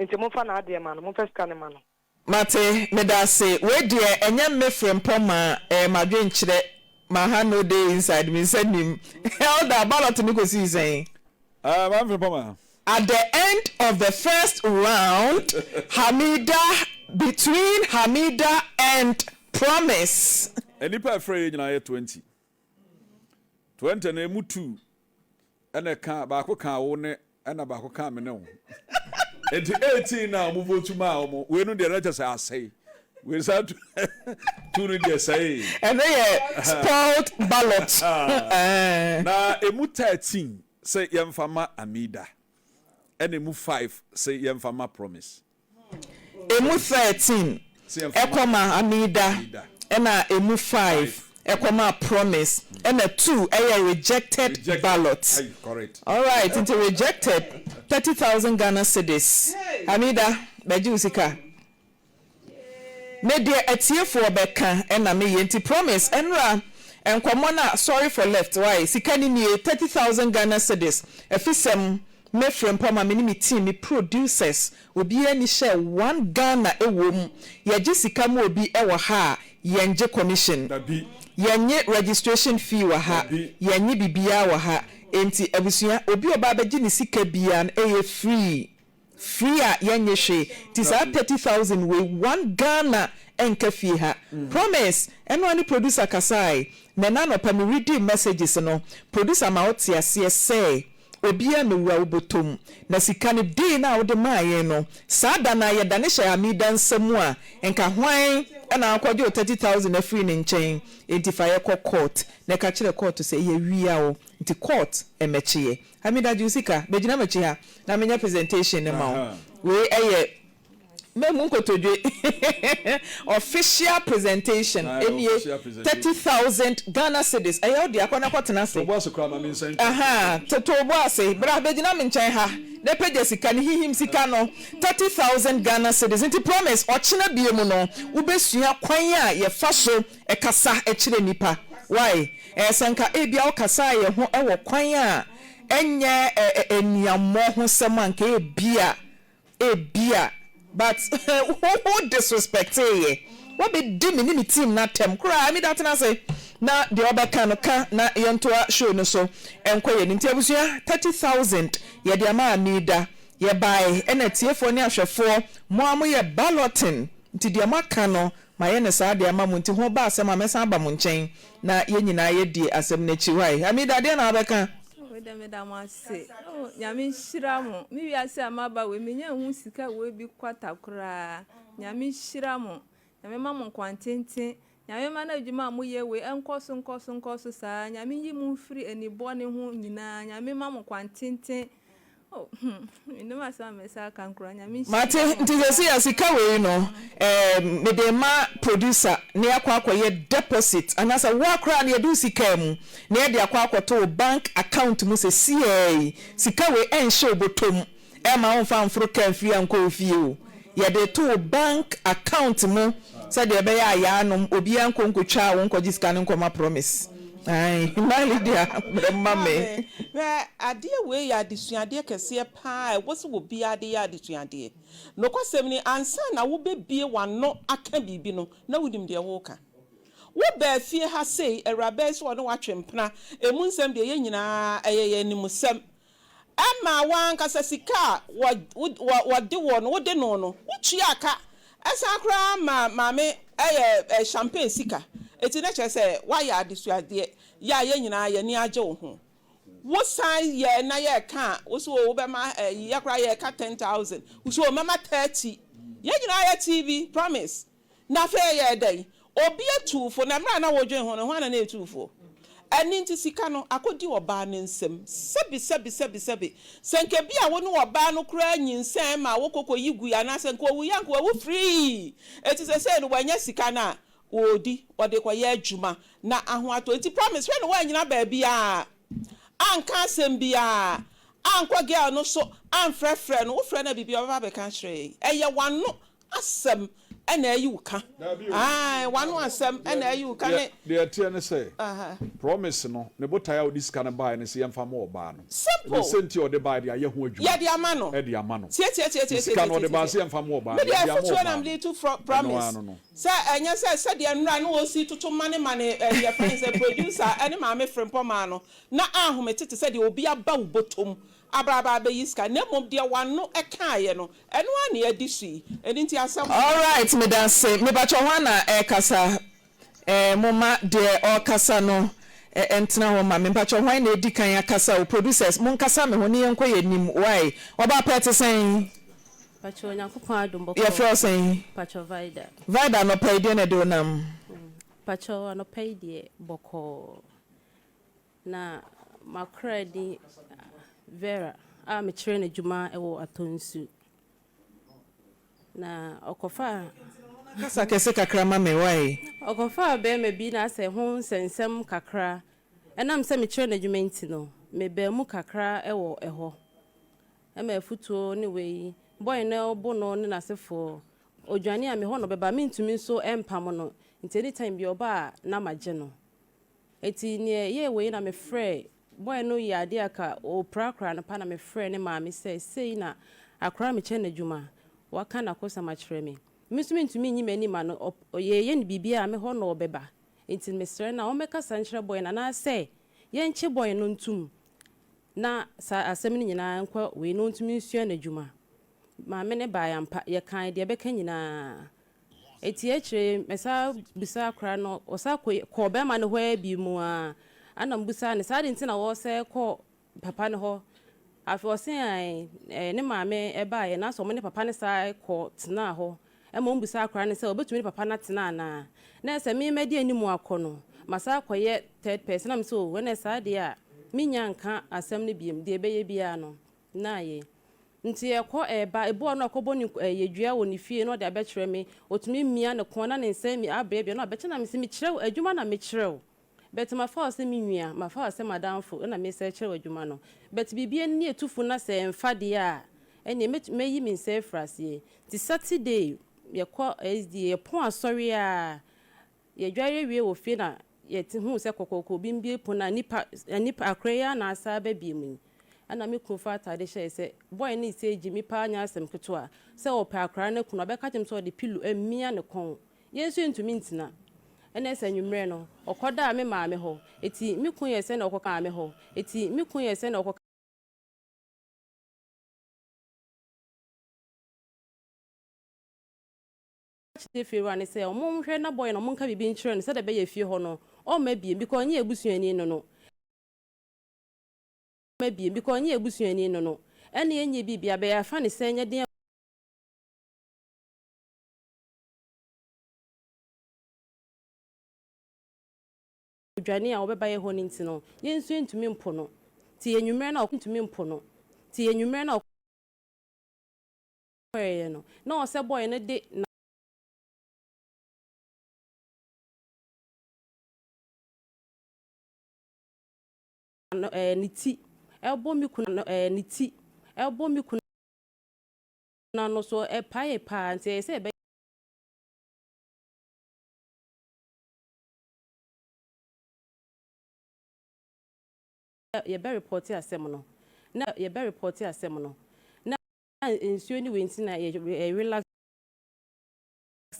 nti momfa n'adeɛ ma no momfa sika no ma no. Mate, medase. Wei deɛ ɛnyɛ me frempɔ ma ɛyɛ m'adwenkyerɛ, my hand no dey inside, me nsa nnim. Elder, ballot no kɔsii sɛn? Ah, maame frempɔ ma. At the end of the first round, Hamida between Hamida and Promise. Nnipa a ɛfrɛ yɛn nyinaa yɛ 20. 20 no, emu two ɛna ɛka, baako kaa wo ne ɛna baako kaa me ne wo. Enti 18 na wɔn vote maa wɔn. Wei no deɛ na kyerɛ sɛ asɛe. Wei saa tu tu no deɛ sɛe. Ɛno yɛ spoiled ballot. Na emu 13 sɛ yɛmfa ma Amida, ɛna emu 5 sɛ yɛmfa ma Promise. Emu 13 kɔ ma Amida ɛna emu 5 kɔ ma Promise ɛna 2 yɛ rejected ballot. Alright nti rejected 30,000 Ghana cedis. Amida bɛgye wo sika. Me deɛ atiefoɔ bɛka na meyɛ nti Promise ɛnora nkɔmmɔ no a sorry for left wai sika no nie 30,000 Ghana cedis afisɛm Me frempɔ ma me ne me team me producers obiara nni hyɛ one Ghana ɛwom yɛgye sika ma obi ɛwɔ ha a yɛngye commission yɛnye registration fee wɔ ha yɛnye biribiara wɔ ha enti abusua obi a ɔba abɛgye ne sika biara no ɛyɛ free free a yɛnnye hwee nti saa 30,000 wei one Ghana ɛnka fie ha promise ɛno ara ne producer kasae na ɛna anɔpa me reading messages no producer ma wote aseɛ sɛ Obiara mmewura wo bɔtɔ mu. Na sika no, dee no a wode maa yɛn no, saa da no ara yɛdane hyɛɛ Amida nsa mu a, nka hwan na akɔgye wo 30,000 afiri ne nkyɛn? Enti fa yɛ kɔ court, na ka kyerɛ court sɛ yɛawia wo, nti court mmɛkye yɛ. Amida, gye wo sika, bɛgyina m'akyi ha na menyɛ presentation no ma wo. Wei yɛ. Mɛmu nkotodwe official presentation nie 30,000 Ghana cedis ɛyɛ wo dea kɔ na kɔ tena ase ahaa to wo bo ase bra bɛgyina me nkyɛn ha na pagya sika no hihim sika no 30,000 Ghana cedis nti promise ɔkyena bie mu no wobɛsua kwan a yɛfa so kasa kyerɛ nipa why ɛɛ sɛ nka ebia wo kasaa yɛ ho wɔ kwan a ɛnyɛ aniammɔ ho sɛm a nka ebia Ebia but wo disrespectee yɛ, wabɛdi me ne me team no atɛm koraa, Amida tena ase na deɛ ɔbɛka no ka na yɛntoa show no so nkɔ yɛn anim. Nti abusua 30,000 yɛde ama Amida, yɛbae ɛna atiefoɔ ne ahwɛfoɔ mo ara moyɛ balloting nti deɛ moaka no mayɛ no saa de ama mo nti ho ba asɛm a mɛsan aba mo nkyɛn na yɛn nyinaa yɛadi asɛm no akyi. Wai Amida deɛn na wabɛka? Oh wei deɛ meda mo ase oh nyame nhyira mo me wiase a maba wei menya nhu sika wei bi kwata koraa nyame nhyira mo nyame ma mo nkwa tenten nyame ma no adwuma a moyɛ wei ɛnkɔ so nkɔ so nkɔ so saa nyame nyi mo mfiri ani bɔne ho nyinaa nyame ma mo nkwa tenten oh hmm menim asɛm a mɛsa aka koraa nyame nhyira Mate, mo. nti sɛsei a sika wei no eh, mede rema producer na yɛakɔ akɔyɛ deposit anaasɛ woa koraa no yɛde wo sika mu na yɛde akɔ akɔto wo bank account mu sɛsiaa yi, sika wei ɛnhyɛ wo bɔtɔ mu ɛmma womfa mforo kaa mfiri ankɔ wo fie o, yɛde reto wo bank account mu sɛdeɛ ɛbɛyɛ a yaanom obiara nkɔ nkɔtwa wo nkɔgye sika no nkɔma promise. Ae, my Lydia, brɛ ma me. Maame, hwɛ, adeɛ wei yɛ adesuadeɛ kɛseɛ pa ara a ɛwɔ sɛ obiara de yɛ adesuadeɛ. Nokwasɛm ni, ansa na wobɛbue w'ano aka biribi no, na wonim deɛ woreka. Wobaa fie ha sei, awuraba yi sɛ ɔne wo atwe mpena, ɛmu nsɛm deɛ yɛn nyinaa ɛyɛ yɛn animsɛm. Ɛmaa w'ankasa sika a wɔde woɔ no, wode no no, wotuaa ka. Ɛsan koraa maa maame ɛyɛ champagne sika. Enti na kyerɛ sɛ woayɛ adesuadeɛ yɛ a yɛn nyinaa yɛn ani agye wo ho. Wosan yɛɛ na yɛreka a, wo se oo wobɛma ɛyi, yɛ koraa yɛreka 10,000, wo se oo mɛma 30. Yɛn nyinaa yɛ TV, promise. Na afei ɛyɛɛ dɛn? Obi atuu fo, na mmerɛ a na wodwen ho no, hwan na na ɛtuu foɔ? Ɛno nti sika no akɔdi ɔbaa no nsam. Sɛbi, sɛbi, sɛbi, sɛbi, sɛ nka bi a wo ne ɔbaa no koraa nyinsɛn ma wokɔ kɔyi gui anaasɛ nka ɔwuiɛ a nka wawu firii. Enti sesei no wanya sika no a ɔredi, ɔde rekɔyɛ adwuma na aho atɔ. Enti promise, hwɛ na woannyina baabiara anka asɛm biara, ankɔ girl no so amfrɛfrɛ no, wofrɛ no a biribiara ɔbɛba abɛka akyerɛ yɛn. Ɛyɛ w'ano asɛm na ayi wo ka. Ae, w'ano asɛm na ayi wo ka ne. Deɛ ɛteɛ ne sɛ, promise no, ne botaeɛ a ɔde sika no baeɛ ne sɛ yɛmfa mma ɔbaa no. Simple. Ne sɛ nti a ɔde baeɛ de ayɛ ho adwuma. Yɛde ama no. De ama no. Tie, tie, tie, tie, Nti sika no tie, ɔde baeɛ tie. sɛ yɛmfa mma ɔbaa no, Me deɛ yɛde ama afotuo na ɔbaa no. mede reto frɔ, Ɛno promise. ara no no. Sɛ ɛnyɛ sɛ sɛdeɛ nnora ne ɔsi toto mane mane eh, yɛfrɛ no sɛ producer ne maame Frimpong no, na ahomete te sɛ deɛ obi aba wo bɔtɔ mu Aba aba abɛyi sika, na mmom deɛ w'ano kaeɛ no, ɛno ara na yɛadi so yi. Ɛno nti asɛm. Alright medase mepakyɛw hwan na ɛrekasa eh momma deɛ ɔrekasa no ntena hɔ ma me mpakyɛw hwan na edi kan akasa o producers monkasa me ho ne yɛnkɔ yɛn anim wai ɔbaa pɛ te sɛn. Pakyɛ Onyankopɔn adom bɔkɔɔ. Yɛfrɛ wo sɛn? Pakyɛ Vida. Vida anɔpa yi deɛn na ɛde wo nam? Pakyɛ anɔpa yi deɛ bɔkɔɔ. Na makora din Vera a mekyerɛ no adwuma wɔ Atonsu. Na ɔkɔfaa. Kasa kɛse kakra ma me wai. Ɔkɔfaa bɛɛma bi na asɛ ho nsɛnsɛm kakra. Ɛnam sɛ mekyerɛ no adwuma nti no, mebaa mu kakra wɔ ɛhɔ. Ɛma afutuo ne wei. Boy no bo no ne n'asefoɔ. Ɔdwane a, me hɔ na ɔbɛba. Mentumi nso mpamo no. Nti anytime biara ɔba a, na magye no. Enti nea ɛyɛɛ wei na mefrɛɛ boy no yɛ adeɛ a ka ɔpira koraa no pa na mefrɛɛ ne maame sɛ sei na akora a mekyɛ no adwuma waka n'akosɛm akyerɛ me. Me nso mentumi nyi m'ani ma no yɛyɛ no biribiara a me hɔ na ɔbɛba nti mesrɛ no a ɔmmɛkasa nkyerɛ boy no anaasɛ yɛnkye boy no ntom na saa asɛm no nyinaa nkɔ wei na ɔntumi nsua n'adwuma. Maame no baeɛ ampa yɛkae deɛ ɛbɛka nyinaa Enti akyire yi, mesan bisaa akwadaa no, ɔsan kɔ kɔɔ barima no hɔ ara bio mu ara. Ɛna mebisaa no sɛ, adɛn nti na wɔsɛ kɔ papa no hɔ? Afei ɔse ae, ne maame baeɛ, nanso wɔne papa no san kɔ tenaa hɔ. Ɛma wɔbisaa akwadaa no sɛ, ɔbɛtumi ne papa no atena anaa? Na ɛsɛ me madi anim akɔ no, masan akɔyɛ third person. Na mese, oh, ɛnna saa deɛ a, mennya nka asɛm no bio, deɛ ɛbɛyɛ biara no, na ayɛ. Nti ɛkɔ ɛɛba, ebi wɔ hɔ na ɔkɔbɔ ne ɛɛ dua wɔ ne fie na ɔde abɛkyerɛ me, ɔtumi mia ne kɔn na ne nsa mi abeabea na wabɛkyerɛ na mese mekyerɛ wo adwuma na mekyerɛ wo but mafa wo sɛ me nua, mafa wo sɛ m'adamfo na mesɛ kyerɛ wo adwuma no but biribi ani atu fo na sɛ ɛmfa deɛ a ɛneɛ mɛtu mɛyi me nsa afiri aseɛ. Nti Saturday yɛkɔ SDA yɛpɔn asɔre a Yɛdware wie wɔ fie na yɛte huu sɛ kɔkɔɔkɔ obi mbue pon a nipa nipa akora yi ara na asan aba biom yi. Ɛna me kunu faa ataade hyɛɛ sɛ boy no sɛ gyimi paa nyɛ asɛm ketewa sɛ ɔpɛ akora no aku no ɔbɛka kyerɛ me sɛ ɔde pillow amia ne kɔn. Yɛn nso yɛntumi ntina. Ɛna sɛ anwummerɛ no ɔkɔdaa me maame hɔ eti me kunu yɛ sɛ na ɔkɔ maame hɔ eti me kunu yɛ sɛ na ɔkɔ kyerɛ fiewura no sɛ ɔmo nhwɛ na boy no ɔmo nka biribi nkyerɛ no sɛdeɛ ɛbɛyɛ fie hɔ no ɔmma biem because ɔnyɛ yɛn busuani no no ɔmma biem because ɔnyɛ yɛn busuani no no ɛne ɛnyɛ biribi a bɛyɛ afa ne sɛ nyɛ den odwane a ɔbɛba yɛ hɔ no nti no yɛn nso yɛntumi mpo no nti anwummerɛ no a ntumi mpo no nti anwummerɛ no a ɔkɔeɛ no na ɔsɛ boy no de na. No ɛɛ ne ti ɛbɔ me kunu no ɛɛ ne ti ɛbɔ me kunu ano so ɛpaee paa nti ɛyɛ sɛ ɛbɛ. Yɛbɛ repɔte asɛm no na yɛbɛ repɔte asɛm no na nsuo ne wei nti na yɛ relax.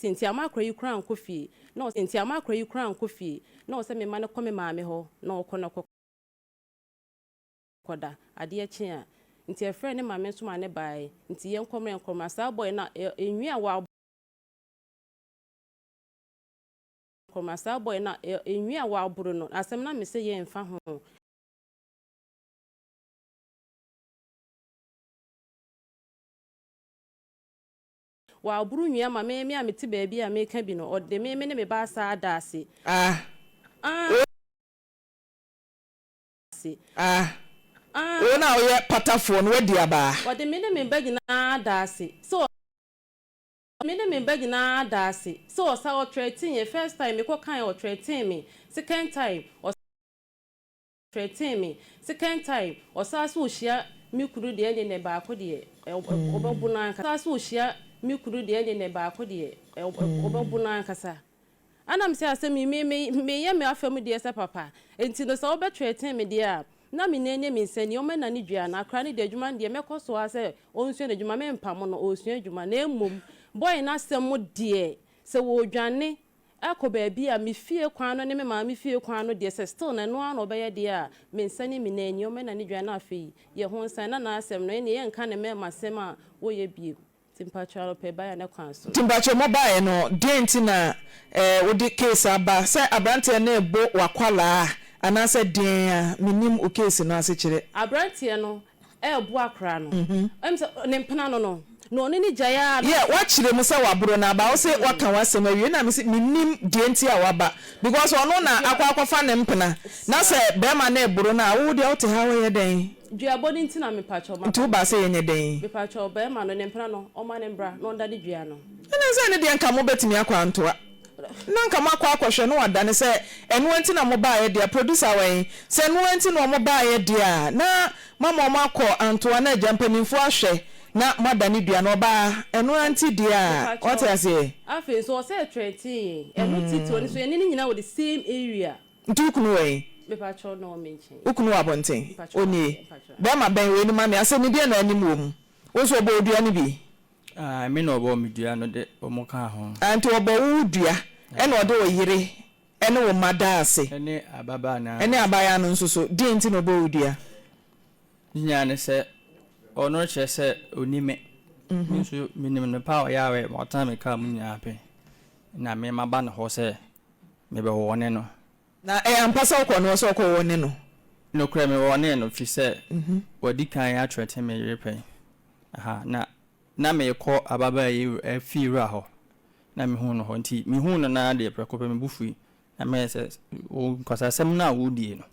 Nti ama akora yi koraa nkɔ fie na ɔsɛ nti ama akora yi koraa nkɔ fie na ɔsɛ me ma no kɔ me maame hɔ na ɔkɔ na ɔkɔ kɔda adeɛ kye a nti ɛfrɛɛ ne maame nso maa ne baae nti yɛnkɔ mmra yɛnkɔ mmra saa boy no a nwi a wa kɔ mmra saa boy no a nwi a waboro no asɛm na me sɛ yɛnfa ho. Waboro nwi ama me, me a mete baabi a meka bi no, ɔde me, me ne me ba asaa ada ase. Ah. Ah. Wo. Ase. Ah. Ah. Wo na woyɛ patafoɔ no, woadi abaa. Ɔde me ne me ba nyinaa ada ase. Sɛ ɔ. Me ne me ba nyinaa ada ase. Sɛ ɔsa, ɔtrɛten yɛn, first time mekɔ kaeɛ ɔtrɛten me, second time, ɔ. Threaten me second time ɔsaa so ohyia me kunu deɛ ɛnde nɛ baako deɛ ɔbɛbo no ankasa ɔsaa so ohyia me kunu deɛ ɛnde nɛ baako deɛ ɔbɛbo no ankasa ɛna me sɛ asɛm yi me me meyɛ me afa mu deɛ sɛ papa nti no sɛ wobɛ threaten me deɛ a na me nan nie me nsa nie ɔmɛ nane dua no akora no deɛ adwuma no deɛ mɛkɔ so ara sɛ ɔnsua n'adwuma me mpamo no ɔresua adwuma na mmom boy no asɛm deɛ sɛ wɔredwane Ɛkɔ baabi a, me fie kwan no ne me maame fie kwan no deɛ sɛ still no ɛno ara na ɔbɛyɛ deɛ a, me nsa ne me nan ni, ɔmmɛna ne dwan na afei yɛ ho nsan na n'asɛm no ɛnneɛ yɛnka ne mmarima sɛm a wɔyɛ bio. Nti mpakyɛw anɔpa yi baeɛ a ne kwan so no. Nti mpakyɛw mo baeɛ no deɛn nti na wode case aba sɛ abranteɛ no rebo wakwalaa anaasɛ deɛn a mennim wo case no asekyerɛ. Abranteɛ no rebo akwadaa no, ɛm sɛ ne mpena no no. Na ɔne no gyae ara na. Yeah, woakyerɛ mu sɛ waboro no aba, wose woaka w'asɛm awie na mese mennim deɛ nti a waba because ɔno na akɔ akɔfa ne mpena na sɛ bɛrima no reboro no a wo deɛ wote ha woyɛ dɛn? Duabɔ no nti na mepakyɛw maba Nti wobaa sɛ yɛnyɛ dɛn? Mepakyɛw bɛrima no ne mpena no ɔmma no mbra na ɔnda ne dua no. Ɛna sɛ ɛno deɛ nka mobɛtumi akɔ antoa na nka moakɔ akɔhwɛ na wadane sɛ ɛnoa nti na mobaeɛ deɛ a, producer wɛn? Sɛ ɛnoa nti na wɔbaeɛ deɛ a na moama wɔn akɔ antoa na agya mpanimfoɔ ahwɛ na moadane dua no ɔbaa ɛnoa nti deɛ a, Mepakyɛw wate aseɛ? Afei nso ɔsɛ ɛtrɛtee yɛn ɛno titiriw ɔno nso yɛne no nyinaa wɔ the same area. Nti wo kunu wɔ he? Mepakyɛw na ɔwɔ me nkyɛn. Wo kunu wɔ abɔnten? Mepakyɛw Ɔnie? mepakyɛw. Bɛrima bɛn wei no ma me asɛm no deɛn na anim wɔ mu? Wo nso ɔbɔ wo dua no bi? Ae, me na ɔbɔɔ me dua no de wɔn kaa ho. Ae, nti ɔbɔ wo dua, ɛna ɔde wo yere ne wo mma daa ase. Ɛne ababaa no ara. Ɛne abaayaa no nso so. Deɛn nti na ɔbɔɔ wo dua? Ne nyinaa ne sɛ, ɔno kyerɛ sɛ ɔni me. Me nso menim no paa a ɔyɛ a ɔtena me kaa mu nyinaa pɛ. Na me maba ne hɔ sɛ mebɛwɔne no. Na ɛyɛ ampa sɛ wokɔɔ ne hɔ sɛ wokɔwɔne no? Nokorɛ mewɔnee no, firi sɛ wadi kan atrɛte me yere pɛn. Aha, na na merekɔ ababaa yi fie wura hɔ, na mehuu no hɔ. Nti mehuu no no ara deɛ, prɛko pɛ me bo fui, na meyɛɛ sɛ, Wo nkwaseasɛm no a woredie no,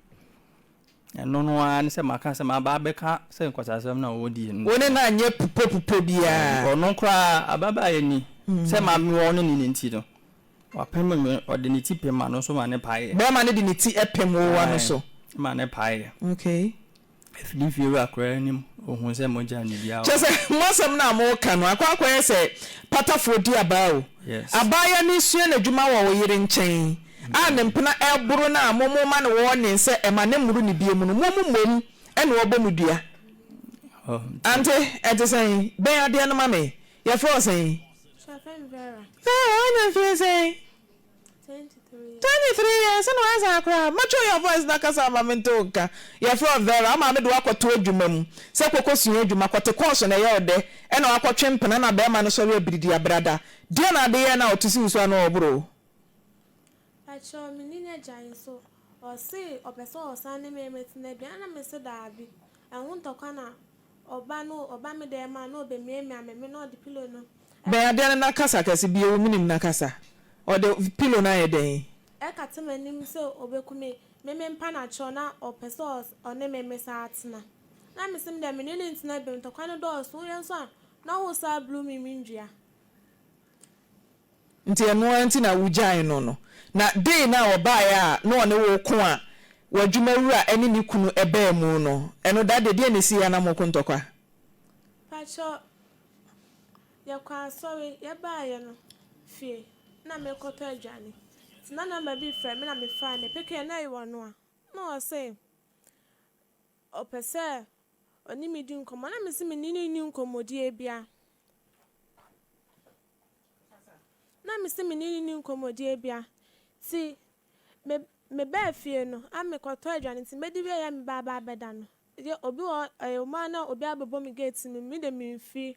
ɛno no ara ne sɛ maka sɛ maba abɛka sɛ nkwaseasɛm no a woredie no. Wo ne no anyɛ pupopupɔ biara. Ɔno koraa, ababaa yi ni, sɛ ma mewɔ ne ne nti no, wapem me, ɔde ne ti pem m'ano so ma ne paeɛ. Bɛrima no de ne ti pem wo ano so? Ae, ma ne paeɛ. Okay. Afidi fiewura koraa anim, ohuu sɛ mogya nni biara wɔ Kyerɛ sɛ, mo asɛm no a moreka no, akɔ akɔyɛ sɛ patafoɔ di abaa o. Yes. Abaayewa no resua n'adwuma wɔ wo yere nkyɛn a ne mpena reboro no a mo moma no warning sɛ ɛma no mmoro no biom no, mo mmom na ɔrebɔ mo dua. Oh, nti. Ante, ɛte sɛn? Bɛn adeɛ no ma me. Yɛfrɛ wo sɛn? Yɛfrɛ me Vera. Vera, woanya mfeɛ sɛn? 23 years na wayɛ saa koraa mature your voice na kasa ma mente wo nka yɛfrɛ wo Vera wo maame de wo akɔto adwuma mu sɛ kɔkɔ sua adwuma kɔte kɔɔso na ɛyɛ wo dɛ ɛna wakɔtwe mpena na bɛrima no sɔre abiridi abrada deɛ na ade yɛ na ɔto si wo so ano ɔboro wo. Pakyɛw me ne no agyae nso ɔse ɔpɛ sɛ ɔsan ne me mɛtena bio ɛna mese daabi ɛho ntɔkwa na Ɔba no ɔba me dɛm a na ɔbɛmiamia me me na ɔde pillow no. Bɛn adeɛ no na kasa kɛse bue wo menim na kasa ɔde pillow no ayɛ dɛn. Ɛkata m'anim sɛ ɔbɛku me me me mpa no akyɛw na ɔpɛ sɛ ɔne me me saa tena na me se me deɛ me ne no ntena bio ntɔkwa no dɔɔso woyɛ nso a na wo saa blue me me ndua. Nti ɛno ara nti na wogyae no no. Na day no a ɔbaeɛ a na ɔne wo reko a w'adwuma wura ne ne kunu baa mu no, ɛno that day deɛn na ɛsiiɛ a na moreko ntɔkwa? Pakyɛ yɛkɔ asɔre yɛbaeɛ no fie na merekɔtɔ aduane nti na number bi refrɛ me na mefae me pekeɛ na ɛyɛ ɔno a na ɔse ɔpɛ sɛ ɔne me di nkɔmmɔ na mese me ne no nni nkɔmmɔdie bia. Na mese me ne no nni nkɔmmɔdie bia. Nti me mebaa fie no a mekɔtɔ aduane nti mɛdi wieɛ a meba aba abɛda no deɛ obi wɔ hɔ ɛyɛ ɔmo a na obi abɛbɔ me gate no mu me deɛ memfiri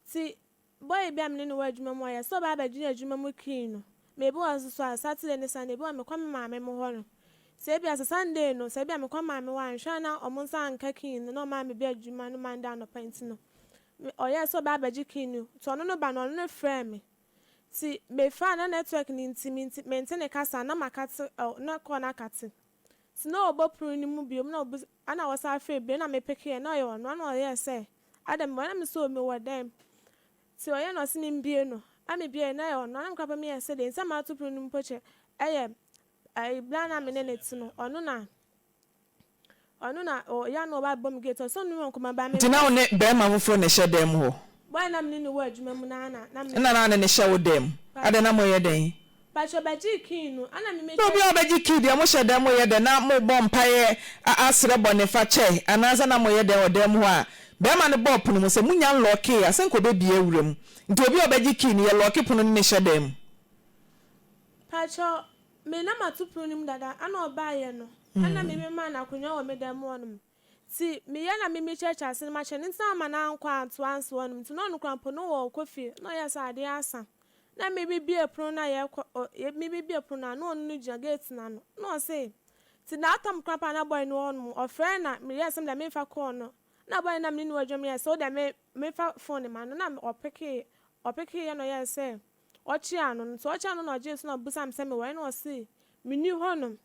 nti boy bi a me ne no wɔ adwuma mu ɔyɛ sɛ ɔba abɛgye adwuma mu key no ma ebi wɔ hɔ nso so a Saturday ne Sunday ebi wɔ hɔ a mekɔ me maame mo hɔ no sɛ ebia sɛ Sunday no sɛ ebia mekɔ maame hɔ a nhwɛ a na ɔmo nsa anka key no na ɔmo ammɛbue adwuma no Monday anɔpa nti no Me ɔyɛɛ sɛ ɔbɛ abɛgye key no nti ɔno no ba no ɔno no frɛɛ me nti me faa na network no nti me nti mente ne kasa na makate ɔ na call no akate nti na ɔbɔ pono no mu biom na ɔbisa ɛna ɔsan frɛɛ bio na me pekeɛ na ɔyɛ ɔno ɛna ɔyɛɛ sɛ adɛn mewɔ na me sɛ o mewɔ dɛm nti ɔyɛ na ɔse me mbie no ɛna me bieɛ na ɛyɛ ɔno ɛna me koraa mpo meyɛɛ sɛ deɛ nti a mato pono no mu mpo kyɛ ɛyɛ ɛyi bla na me ne no te no ɔno na Ɔno na ɔyɛ a na ɔba bɔ me gate ɔsɛ ɔne me wɔ nkɔmmɔ ba me. Nti na wo ne barima foforɔ na ɛhyɛ dan mu hɔ? Boy na me ne no wɔ adwuma mu no ara na na me. Ɛna na wo ne no hyɛ wo dan mu? Adɛn na moyɛ dɛn? Pakyɛ ɔbɛgyee key no ɛna me me. Na obi a ɔbɛgye key deɛ mohyɛ dan mu yɛ dɛn? Na mobɔ mpaeɛ asrɛ bɔnefakyɛ anaasɛ na moyɛ dɛn wɔ dan mu hɔ a barima no bɔɔ pono mu sɛ monya nlɔɔkee a sɛ nka ɔbɛbue awura mu nti obi a ɔbɛgye key no yɛlɔɔke pono ne no hyɛ dan mu. Pakyɛ Me na mato pono no mu dada ana ɔbaeɛ no ɛna me me maa no akonwa wɔ me dan mu hɔ nom nti me yɛ na me me kyerɛkyerɛ ase no makyerɛ no nti na ama no ankɔ antoa anso hɔ nom nti na ɔno koraa mpo no wɔ ɔkɔ fie na ɔyɛ sɛ adeɛ asa na me me bue pono no a yɛkɔ ɔ me me bue pono no a na ɔno no gyina gate no ano na ɔse nti that time koraa mpo a na boy no wɔ hɔ nom ɔfrɛ na me yɛɛ sɛ me deɛ menfa call no. Na boy no na me ne no wɔ adwuma mu yɛɛ sɛ wo deɛ me memfa phone no ma no na ɔpekee ɔpekeeɛ na ɔyɛɛ sɛ ɔkyea no nti ɔkyea no na ɔgyee so na ɔbisaa me sɛ mewɔ he na ɔse menni hɔnom.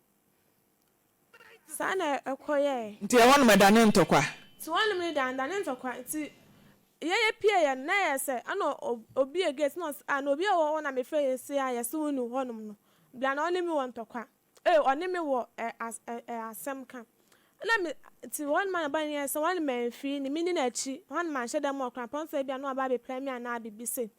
Saa na ɛkɔyɛɛ. Nti ɛhɔnom ɛdanee ntɔkwa. Nti hɔnom no deɛ andane ntɔkwa nti yɛyɛ pieeɛ no na ɛyɛ sɛ ɛna ɔbue gate na ɔse ah na obi a ɔwɔ hɔ na mefrɛ yɛ sei a yɛse wonni hɔnom no bla na ɔne me wɔ ntɔkwa. Ei ɔne me wɔ ɛ as ɛ ɛ asɛm ka. Ɛna me nti hɔ no ma bɔne yɛ sɛ hɔ no mamfiri ne menni n'akyi, hɔ no manhyɛ da mu ɔkra pɔn sɛ ebia na waba abɛpira me anaa biribi sei.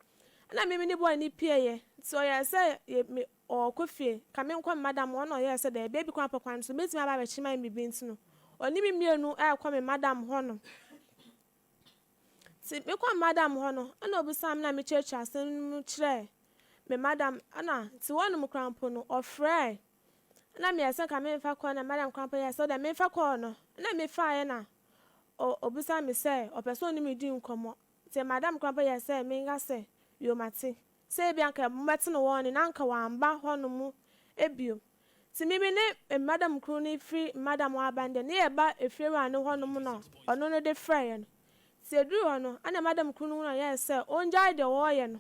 Ɛna me me ne bɔne no pieeɛ nti ɔyɛɛ sɛ yɛ me ɔɔkɔ fie, ka menkɔ me madam hɔ na ɔyɛɛ sɛ daabi ebi koraa mpo kwan no so mɛtumi aba abɛkye ma me biribi nti no ɔne me mmienu ɛɛkɔ me madam hɔ nom. Ntsi mekɔr madam hɔ no, nna obisaa me na mekyerɛkyerɛɛ asɛm no mu kyerɛɛ me madam na ntsi hɔnom koraa mpo no ɔfrɛɛ na meyɛɛ sɛ nka memmfa kɔɔ na madam koraa mpo yɛɛ sɛ ɔdɛ memfa kɔɔ no na mefaeɛ na obisaa me sɛ ɔpɛ sɛ ɔne me di nkɔmmɔ ntsi madam koraa mpo yɛɛ sɛ menka sɛ yoo mate sɛ ebia anka mobɛtse no wɔne na anka ɔammba hɔnom bio. Ntsi me me ne madam kor no fir madam hɔ aba no dɛ ne yɛba efiewura no hɔnom na ɔno no de frɛɛ hɛn. Ntsi yedur hɔ no, ana madam kor no hun a ɔyɛɛ sɛ ongyae dza ɔreyɛ no.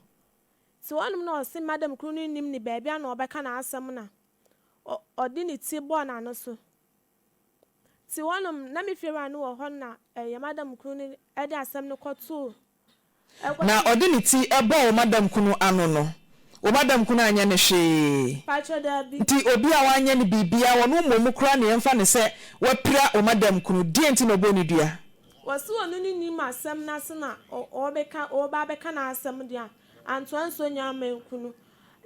Ntsi hɔnom na ɔse madam kor no nnyim ne beebi a na ɔbɛka n'asɛm na ɔde ne tsir bɔɔ n'ano so. Ntsi hɔnom na me fiewura no wɔ hɔ na yɛ madam kor no de asɛm no kɔtoo Na ɔde ne ti bɔɔ wo madam kunu ano no, wo madam kunu anyɛ no hwee. Pakyɛ daabi. Nti obi a wanyɛ no biribiara, ɔno mmom koraa na yɛmfa no sɛ wapira wo madam kunu, deɛn nti na ɔbɔɔ no dua? Wɔse ɔno ne nim asɛm no ase na ɔɔbɛka ɔɔba abɛka n'asɛm deɛ a, antoa nsuo nyɛ amanku no.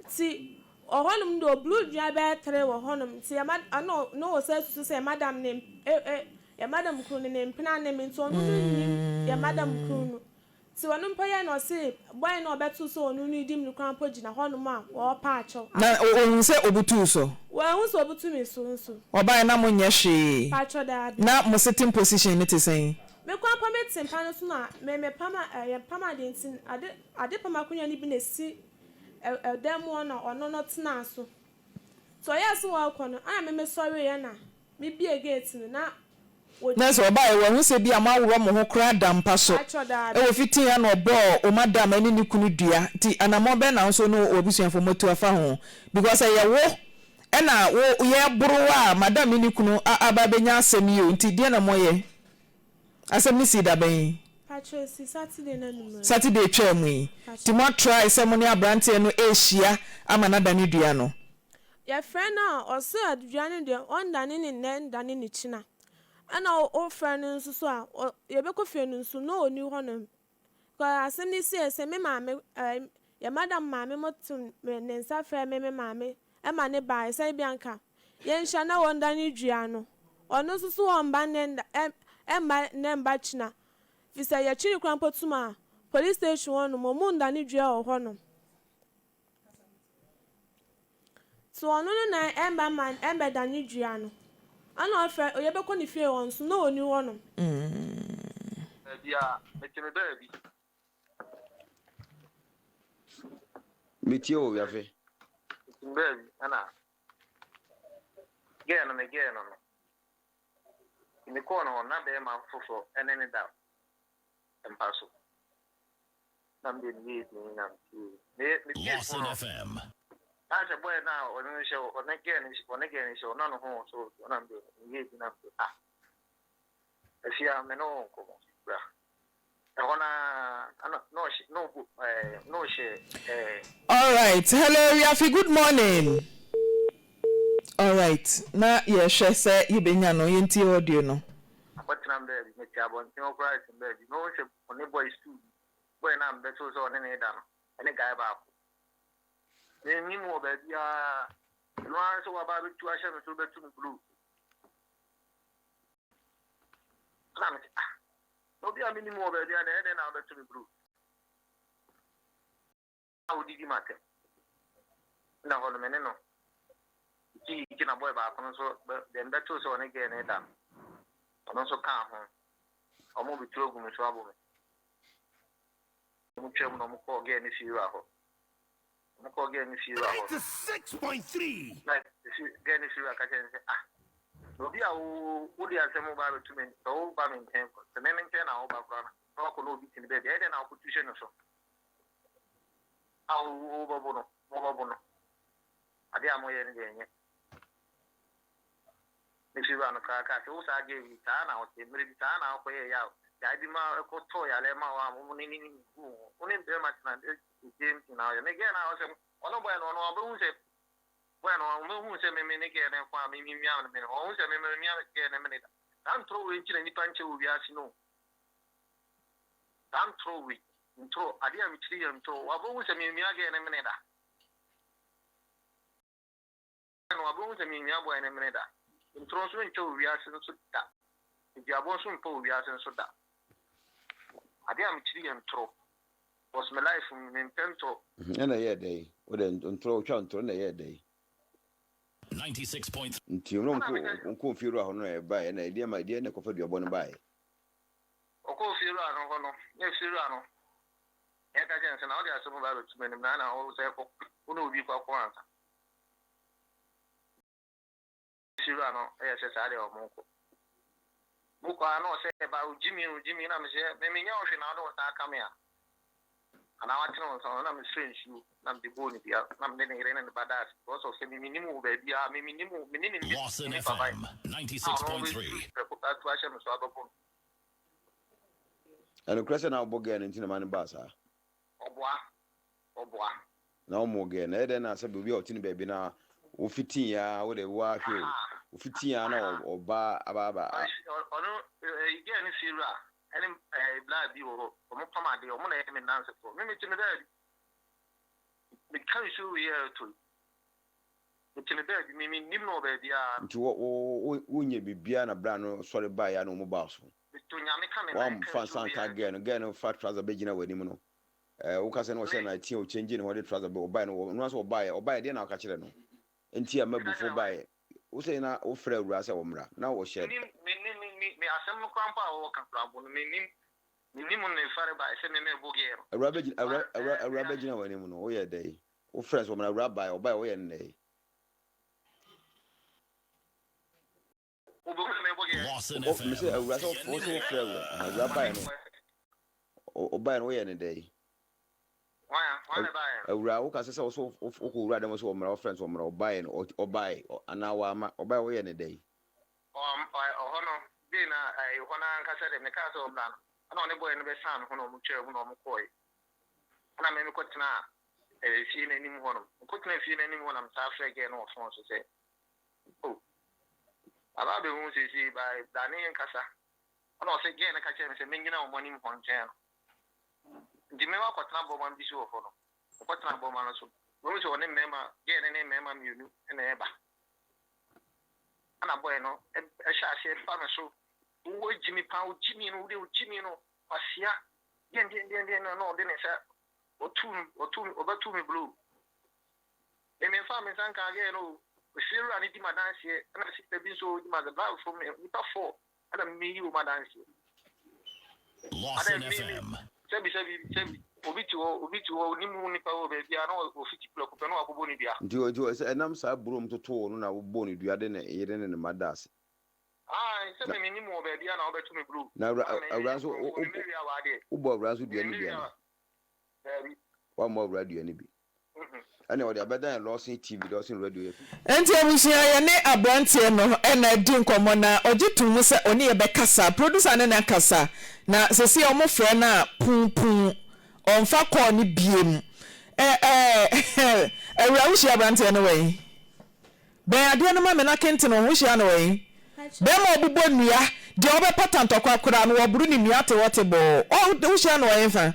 Nti ɔhɔnom deɛ ɔblu dua bɛyɛ tere wɔ hɔnom nti yɛ ma ɛna na ɔsan susu sɛ yɛ madam ne e e Yɛ madam kunu no ne mpena ne me nti ɔno no nnim yɛ madam kunu no nti ɔno mpo yɛ na ɔse boy no a ɔbɛtoo sɛ ɔno no redi me koraa mpo gyina hɔ nom a ɔɔpa akyɛw. Na ɔhuu sɛ ɔbutuu so? Wanhu sɛ ɔbutu me so nso. Ɔbaeɛ na monyɛ hwee? Paatwɔ daabi. Na mo sitting position no te sɛn? Me koraa mpo me te mpa no so na me me pam a yɛ pam adeɛ nti ade ade pam akonwa no bi na ɛsi ɛdan mu hɔ na ɔno no tenaa so nti ɔyɛɛ sɛ ɔɔkɔ no ɛna me me sɔreeɛ na Me bue gate no na wɔ. Na sɛ ɔbaeɛ wahu sɛ bi a moaworɔ mo ho koraa da mpa so Paatwɔ daabi. wɔ fitii ha na ɔbɔɔ wo madam ne ne kunu dua nti anamɔn bɛn na wo nso ne w'abusuafoɔ moatu afa ho because ɛyɛ wo na wo yɛboro wo a madam ne ne kunu aba abɛnya asɛm yi o nti deɛn na moyɛ asɛm no sii da bɛn? Paatwɔ ɛsii Saturday no anwummerɛ. Saturday twaa mu yi nti mo atry sɛ mo ne abranteɛ no rehyia ama no adane dua no? Yɛfrɛ no a, ɔse adua no deɛ ɔndane ne nnɛ ndane ne kyina. Ɛna wofrɛ no nso so a, yɛbɛkɔ fie no nso na ɔnni hɔ nom. Because asɛm no siiɛ sɛ me maame ɛɛ yɛ madam maame mo to me ne nsa frɛɛ me me maame ma ne baeɛ sɛ ebia nka yɛnhyia na wɔndane dua no. Ɔno nso so ɔmba nnɛ nda ɛ ɛmma nnɛ mba kyina. Firi sɛ yɛkye no koraa mpo tom a, police station hɔ nom wɔn ndane dua wɔ hɔ nom. So ɔno no na ɛmba ma ɛmbɛda ne dua no? Ana ɔfrɛ yɛbɛkɔ ne fie hɔ nso na ɔnni hɔ nom. Baabi a, mete me baabi. Metie wo Wiafe. Mete me baabi ɛna girl no me girl no no. Nti mekɔɔ no hɔ na bɛrima foforɔ ɛne ne da mpa so. Na me deɛ meyɛɛ dinn na metiee. Me metie Lawson phone no FM. na sɛ boy no a ɔne no hyɛ hɔ ɔne girl no ɔne girl no hyɛ hɔ na ne ho wɔ so na me deɛ meyɛɛ dinn na mete ah Afia me ne wo nkɔmmɔ bra. Ɛhɔ no ara na na ɔhyɛ na ɔbu ɛɛ na ɔhyɛ ɛɛ. Alright hello Wiafe good morning alright na yɛhwɛ sɛ yɛbɛnya no yɛntie audio no. Akɔtena me baabi, mete abɔnten hɔ koraa te me baabi, mehu sɛ ɔne boy stool bi, boy no a mebɛtoo sɛ ɔne no reda no, ɛne guy baako. Mennim wɔ baabiara, ɛno ara ne sɛ waba abɛtu ahyɛ me so bɛto me blow. Ɛna mese ah, na obi a mennim wɔ baabiara na ɛyɛ dɛn na wabɛto me blow? a odidi m'atɛm. Nna hɔ no me ne no dzii ntsi na boy baako no so dɛ mebɛtoo sɛ ɔne girl no reda no, ɔno so kaa ho. Ɔmo betu agu me so abo me. Ɔmo twaa mu na ɔmo kɔɔ girl no fie wura hɔ. Ɔmo kɔɔ girl no fie wura hɔ no, na girl no fie wura ka kyerɛɛ no sɛ ah. Na obi a wo wode asɛm ba abɛto m'anim, sɛ woba me nkyɛn, sɛ me me nkyɛn na woba koraa no, na wakɔ na obi te ne baabi a, ɛyɛ dɛn na wokɔtu hyɛ no so a wobɛbo no, mobɛbo no? Adeɛ a moyɛ no deɛ ɛnyɛ. Me fiewura no koraa kaa sɛ, Wo saa girl yi, saa na ɔte, mmerɛ bi saa na wokɔyɛɛ yaw, gyae bi ma ɛkɔtɔɔ yareɛ ma wo a mo ne ne ne gu wo ho. Wo ne barima tena the same thing na woyɛ. Me girl no a ɔsɛ ɔno boy no ɔno ɔbɛhu sɛ boy no ɔbɛhu sɛ me me ne girl no nko a me me mia no mene. Ɔhu sɛ me me mia girl no mene da. Saa ntorɔ wei nti na nnipa nkyɛ wɔ wiase no o. Saa ntorɔ wei, ntorɔ, adeɛ a mekyiri yɛ ntorɔ. Wabɛhu sɛ me mia girl no mene da. No, wabehu sɛ minnua bɔe ne mene da. Ntoro nso rentwa wɔ wiase nso da. Aduabɔ nso mpa wɔ wiase nso da. Adeɛ a mekyiri yɛ ntoro. Cause me life mu mempɛ ntoro. Ɛna ɛyɛɛ dɛn? Wo dɛ ntoro wotwa ntoro ɛna ɛyɛɛ dɛn? Nti ɔno ɔnkɔ ofie wura hɔ no na ɛbaeɛ ɛna ɛdeɛ ma ɛdeɛ na ɛkɔfa duabɔ no baeɛ. Ɔkɔ ofie wura no hɔ no na efie wura no ɛka kyerɛ no sɛ na wode asɛm ba abɛto m'anim na na wo sɛ kɔ wo ne obi kɔ ako ansa. Fiewura no yɛ sɛ saa deɛ ɔmo nkɔ. Mo kɔ a na ɔsɛ ba o gyimi o gyimi na mesɛ me menyɛ wo hwee na wode wo nsa aka me a anaa watene wo nsa na mesrɛ nsuo na mede bɔɔ ne dua na mede ne yere ne ne ba daa ase because of sɛ me menim wo baabi a me menim wo me ne ne Lawson ne papa FM a ɔno 96.3. bɛtu prɛko pɛ atu ahyɛ me so abɛbɔ me. Ɛnokorɛ sɛ na wobɔ girl no nti na ma no baa saa? Ɔboa ɔboa. Na ɔmo gɛ na ɛyɛ dɛn na sɛbi obi a ɔte ne baabi na wofitii aa wo de wo ara hwɛ o wofitii aa na ɔba aba aba a. Ɔno ɛyi gɛɛ no fie wura ɛne ɛɛ bla bi wɔ hɔ ɔmo pam adeɛ ɔmo na ɛyɛ me nansefoɔ me me te me baabi me ka nsuo wei a ɛtɔ yi me te me baabi me me nim no wɔ baabi a. Nti wo wo wo wo nyɛ biribiara na bra no sɔre baeɛ a na ɔmo baa so Me to nyame ka me nan ka wamfa nsuo nsa wei anka a ɛtɔ. gɛɛ no gɛɛ no fa trouser bɛgyina w'anim no Eh, woka sɛ na ɔhyɛ na ɛteɛ o change ne ho de trouser bɛ ɔbaeɛ no ɔno ara sɛ ɔbaeɛ ɔbaeɛ deɛ na ɔka kyerɛ no nti a mabufuo baeɛ wo sɛ na wofrɛ awuraa sɛ ɔmmra na ɔhyɛ Mennim mennim me me me asɛm no koraa mpo a wɔka koraa mpo no mennim mennim ne fare baeɛ sɛ me mɛbɔ gɛɛ no. Awuraa bɛgyina awura awura awuraa bɛgyina w'anim no woyɛ dɛn wofrɛ sɛ ɔmmra awuraa baeɛ ɔbaeɛ woyɛ no dɛn. Lawson Wo me FM. sɛ awura sɛ wo sɛ wofrɛ awura aha awura baeɛ no ɔbaeɛ no woyɛ ne dɛn awura woka sɛ sɛ wo so wokɔ wura dɛm sɛ ɔmmra wofrɛ no sɛ ɔmmra ɔbaeɛ no ɔbaeɛ anaa wama ɔbaeɛ woyɛ ne dɛn. Ɔhɔ no dei na ɛhɔ no ankasa deɛ mekaa sɛ ɔmmra no ɛna ɔne bɔyɛ no bɛsan me ho na ɔmo twaa mu na ɔmo kɔɔe ɛna me mekɔtenaa fie no anim hɔ nom mekɔtenaa fie no anim hɔ na mesaa frɛ gɛɛ no wɔ fon so sɛ Oh, aba abɛhu seesei by da ne nkasa. Ɛna ɔsɛ gɛɛ no ka kyerɛ me sɛ mengyina wɔn anim hɔ nkyɛn no. Nti me wakɔtena bɔma bi so wɔ hɔ no. Mekɔtena bɔma no so. Mehu sɛ ɔne mmarima, gɛɛ no ne mmarima mmienu na ɛreba. Ɛna bɔɛ no ɛhyɛ aseɛ ba me so. Wowɔ gyimi paa, wo gyimi no, wode wo gyimi no, kwasia. Deɛn deɛn deɛn deɛn na ɔde ne nsa ɔtu ɔtu ɔbɛtu me blow. Me memfaa me nsa nkaa girl no o. Ofiewura no di m'adanseɛ ɛna sister bi nso di m'adanseɛ driverfoɔ me nnipa four ɛna me meyi wɔn adanseɛ. Lawson Adɛ me me FM. sɛbi sɛbi sɛbi obi te hɔ obi te hɔ onim wo nipa wɔ baabi a na ɔfiti prɛko pɛ na wakɔbɔ ne dua. Nti nti sɛ ɛnam saa burom totoo no na wobɔɔ no dua de ne yere ne ne mma daa ase. Ae sɛ Na me menim wɔ baabi a na wobɛto me blue na awura ɛna me awura me nso nkurɔfoɔ wo me mɛwia w'adeɛ wobɔ awura nso me dua no bi mɛwia anaa? daabi. Wammɔ awura dua no bi. Ɛnna wɔde abɛdan yɛn Lawson TV, Lawson Radio yɛ. Enti abusua yɛne abranteɛ no na adi nkɔmmɔ na ɔgye too mu sɛ ɔne yɛ bɛkasa, producer ne no akasa na seesei ɔmo frɛ no a puu puu ɔnfa call no biem. Ɛ ɛ Awuraa wohyia abranteɛ no wɛn? Bɛn adeɛ no ma me na kentene wo ho, wohyia no wɛn? Bɛɛma a ɔbobɔ nnua, deɛ ɔbɛpata ntɔkwa koraa no wɔboro ne nnua te hɔ te bɔɔ, ɔ wohyia no wɔ henfa?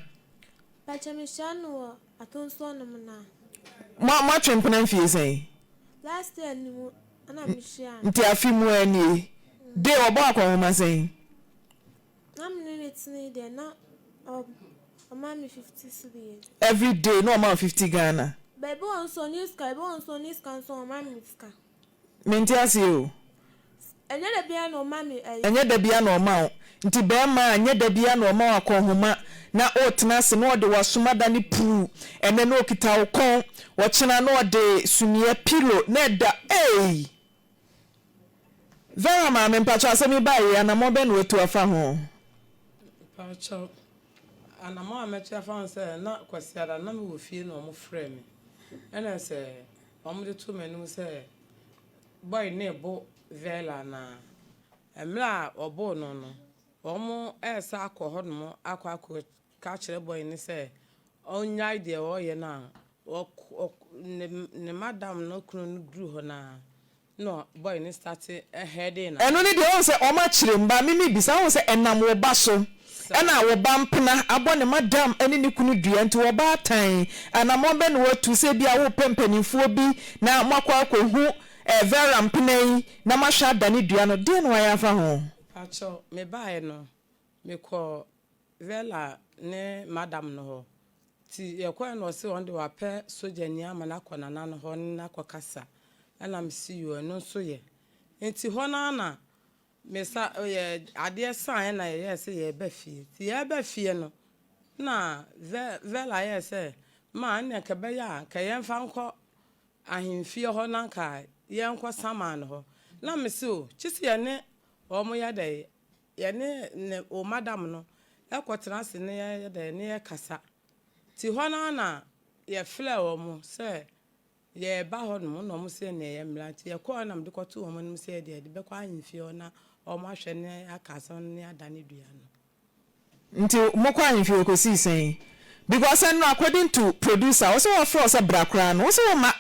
Pakyɛ mehyia no wɔ Atonsuo nom no a. Mo moatwe mpena mfie sɛn? Last year no mu na me hyia no. Nti afe mu ara nie. Day ɔbɔ akɔnhoma sɛn? Na me ne no tena yi deɛ na ɔma me 50 cedi. Every day na ɔma wo 50 Ghana? Baabi wɔ nso ɔnni sika, ebi wɔ nso ɔnni sika nso ɔma me sika. Mente aseɛ o. Ɛnyɛ da biara na ɔma me ɛyi. Ɛnyɛ da biara na ɔma wo. Nti bɛɛma a, ɛnyɛ da biara na ɔma wo akɔnhoma na ɔretena ase na ɔde w'asom adane puu, ɛnnɛ na ɔkita wo kɔn, ɔkyena na ɔde sumiiɛ, pillow, na ɛda, eei! Vera maame mpakyɛw asɛm yi baeɛ yi anamɔn bɛn na watu afa ho? Mpakyɛw, anamɔn a mɛtu afa ho sɛ na Kwasiada na mewɔ fie na wɔn frɛɛ me ɛna sɛ wɔn de too m'anim sɛ boy no rebo Vera na mmerɛ a wɔboo no no wɔn resa akɔ hɔ nom akɔ akɔ ka akyerɛ boy no sɛ ɔnyae deɛ ɔreyɛ no a ɔk ne ne madam no kunu no duru hɔ no a na boy no starte heading na. Ɛno ne deɛ woahu sɛ wɔn akyere mba me me bisa woahu sɛ ɛnam wo ba so ɛna wo ba mpena abɔ ne madam ɛne ne kunu dua nti wɔ baatan anamɔn bɛ na watu sɛ ebia wo pɛ mpaninfoɔ bi na mo akɔ akɔ hu eh Vera mpena yi na mo ahwɛ adane dua no deɛn na wayɛ afa ho. Pakyɛw me baeɛ no me kɔɔ Vella ne madam no hɔ. Nti yɛkɔɛ no ɔse ɔno de wapɛ sogyani ama no akɔ nana no hɔ ne no akɔ kasa. Ɛna mese yoo ɛno nso yɛ. Nti hɔ no ara na me sa yɛ adeɛ saeɛ na yɛyɛɛ sɛ yɛreba fie. Nti yɛreba fie no na Vella yɛɛ sɛ ma ɛnneɛ nka ɛbɛyɛ a nka yɛmfa nkɔ ahemfie hɔ na nka yɛnkɔ saman no hɔ. Na mese o kyese yɛne wɔn yɛ dɛn Yɛne ne wo madam no kɔ tena ase ne yɛyɛ dɛn ne yɛkasa. Nti hɔ no ara na yɛfrɛɛ wɔn sɛ yɛreba hɔ nom na wɔn se ɛneɛ yɛmmra. Nti yɛkɔɔɛ na mede kɔtoo wɔn anim sɛ yɛdeɛ yɛde bɛkɔ ahemfie hɔ na wɔn ahwɛ ne aka asɛm no ne adane dua no. Nti mokɔ ahemfie hɔ kɔsii sɛn? Because ɛno according to producer wo se wɔfrɛ wo sɛ bra koraa no wo se womma.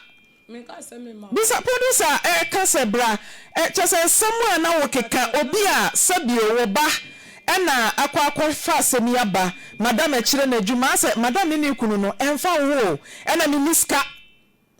Bisa producer a ɛreka sɛ bra ɛ kyerɛ sɛ nsɛm a na wokeka obi a sɛbio wo ba na akɔ akɔfa asɛm yi aba madam ɛkyerɛ no adwuma asɛ madam ne ne kunu no ɛmfa wo ho o ɛna menni sika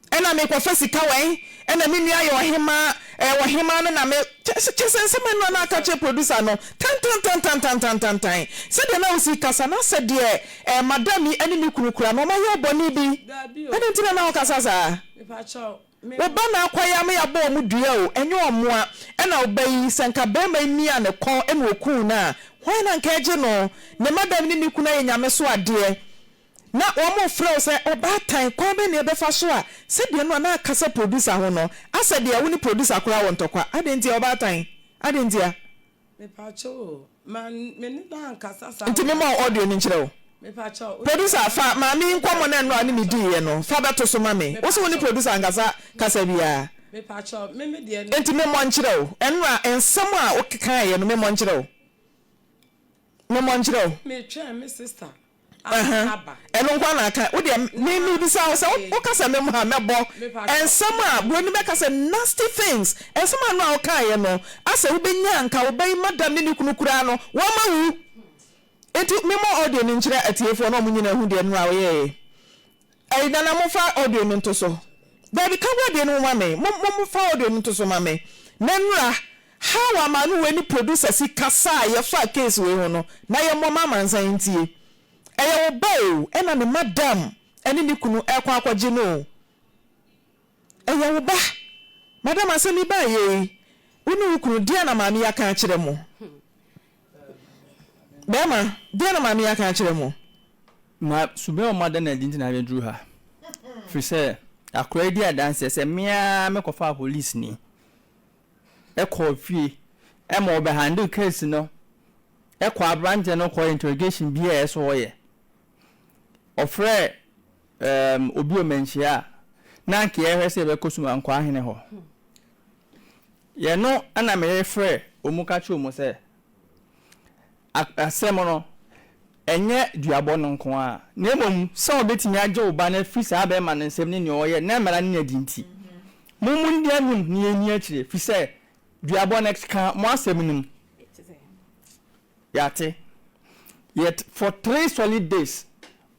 ɛna mekɔfa sika wɛn ɛna me nua yɛ ɔhemaa ɛɛ ɔhemaa no na me kyerɛ sɛ nsɛm a ɛno a na aka kyerɛ producer no tantantantantantantantan sɛdeɛ na wosi kasa no asɛ deɛ Eh madam yi ne ne kunu kura no ɔma yɛ bɔne bi adɛn nti na na wokasa saa wo ba na akwae ama yɛabɔ ɔmo dua o ɛnyɛ ɔmoa ɛna wo ba yi sɛ nka barima yi mia ne kɔn ɛna okuu no a hwan na nka ɛgye no ne madam ne ne kunu ayɛ nyame so adeɛ na wɔn frɛ wo sɛ ɔbaatan kwan bɛn na yɛbɛfa so a sɛdeɛ no a na akasa producer ho no asɛ deɛ wo ne producer koraa wɔ ntɔkwa adɛn ntia ɔbaatan adɛn ntia. Mepakyɛw o, ma me ne no ankasa saa Nti mema wo audio no nkyerɛ wo. Mepakyɛw, wo Producer, fa maame yi nkɔmmɔ no a nnora ne me diiɛ no, fa bɛto so ma me. Wo se wo ne producer ankasa kasa biara. Mepakyɛw, me me deɛ no. Nti memmɔ nkyerɛ wo. Nnora nsɛm a wokekaeɛ no, memmɔ nkyerɛ wo. Memmɔ nkyerɛ wo. Metwɛn me sister Aha, ɛno nko ara na aka. Wo deɛ, me mebisa wo sɛ, woka sɛ memmɔ a, mɛbɔ. Nsɛm a buroni bɛka sɛ nasty things, nsɛm a no a wokaeɛ no, asɛ wobɛnya anka wo ba yi madam ne ne kunu koraa no, wɔama wu. Nti memmɔ audio no nkyerɛ atiefoɔ na wɔn nyinaa hu deɛ nnora woyɛeɛ. Ɛyi Nana momfa audio no nto so. Dabi ka gu adeɛ no mu ma me. Mo mo fa audio no nto so ma me. Na nnora how a maame wei ne producer si kasaa yɛfaa case wei ho no na yɛmmɔ ma amansan ntie. Ɛyɛ wo ba o ɛna ne madam ɛne ne kunu ɛrekɔ akɔgye no o. Ɛyɛ wo ba. Madam asɛm yi baeɛ yi wo ne wo kunu deɛn na maame yi aka akyerɛ mo? Bɛɛma, deɛn na maame yi aka akyerɛ mo? Ma suban a wɔada no adi nti na abɛduru ha. Firi sɛ, akwadaa yi di adanseɛ sɛ me ara mekɔfaa polisini kɔɔ fie ma ɔbɛhandle case no kɔɔ aberanteɛ no kɔɔ interrogation bi a ɛsɛ sɛ ɔyɛ. Ɔfrɛɛ um, obi ɔmanhyia a na anka yɛhwɛ sɛ yɛbɛkɔ Sumankwaa hene hɔ. Yɛno na merefrɛ wɔn ka kyerɛ wɔn sɛ, asɛm no, ɛnyɛ duabɔ no nko ara, na mmom sɛ wɔbɛtumi agye wo ba no afiri saa bɛrima no nsam ne nea ɔyɛ na mmara no adi nti, mommu nni anim na yɛnni akyire, ɛfiri sɛ duabɔ no ka mo asɛm no mu. Yɛate. Yet for three solid days,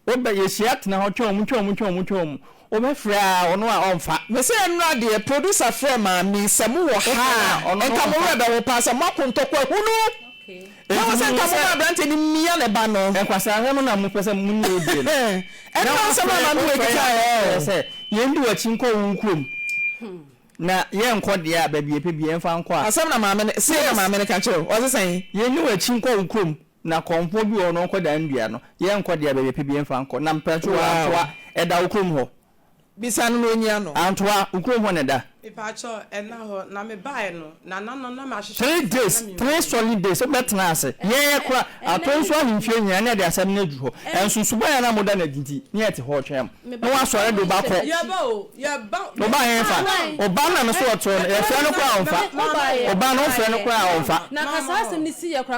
Wobɛ yɛhyia tena hɔ twɛn wɔn twɛn wɔn twɛn wɔn twɛn wɔn wobɛfrɛ a ɔno a ɔnfa. Mese nnora deɛ producer frɛ maame yi sɛ mo wɔ ha a nka mo werɛ bɛho paa sɛ moako ntɔkwa hunu na wɔ sɛ nka moma abranteɛ no mia ne ba no. Nkwaseasɛm na mopɛ sɛ mo ne yɛ die no. Ɛnora nsɛm a maame wei kekaeɛ ɔ. Sɛ yɛn di w'akyi nkɔ wo kurom na yɛnkɔ deɛ a baabi yɛpɛ biara yɛmfa nkɔ a. Asɛm na maame no sei na maame no ka kyerɛ wo ɔse sɛn. Yɛn di w'akyi nkɔ wo kurom Na kɔmfoɔ bi wɔ hɔ no ɔnkɔ dan dua no, yɛnkɔ deɛ baabi pɛ bi yɛmfa nkɔ. Na mpɛnso wɔ Antoa, ɛda wo kurom hɔ. Bisa no na ɔnyi ano. Antoa, wo kurom hɔ na ɛda. Mepaakyɛw ɛna hɔ na me baeɛ no nana no na mahwehwɛ Three days, three solid days wobɛtena ase. Yɛn koraa, atɔ nso ahemfie nyinaa na yɛde asɛm no aduru hɔ. Ɛnso suban a na moda no adi nti, na yɛte hɔ retwɛn mo. Na woasɔre de wo ba kɔ. Yɛba o, yɛba. Wo ba hefa? Wo ba na me so ɔte hɔ no, yɛfrɛ no koraa a ɔmfa. Wo ba no wofrɛ no koraa a ɔmfa.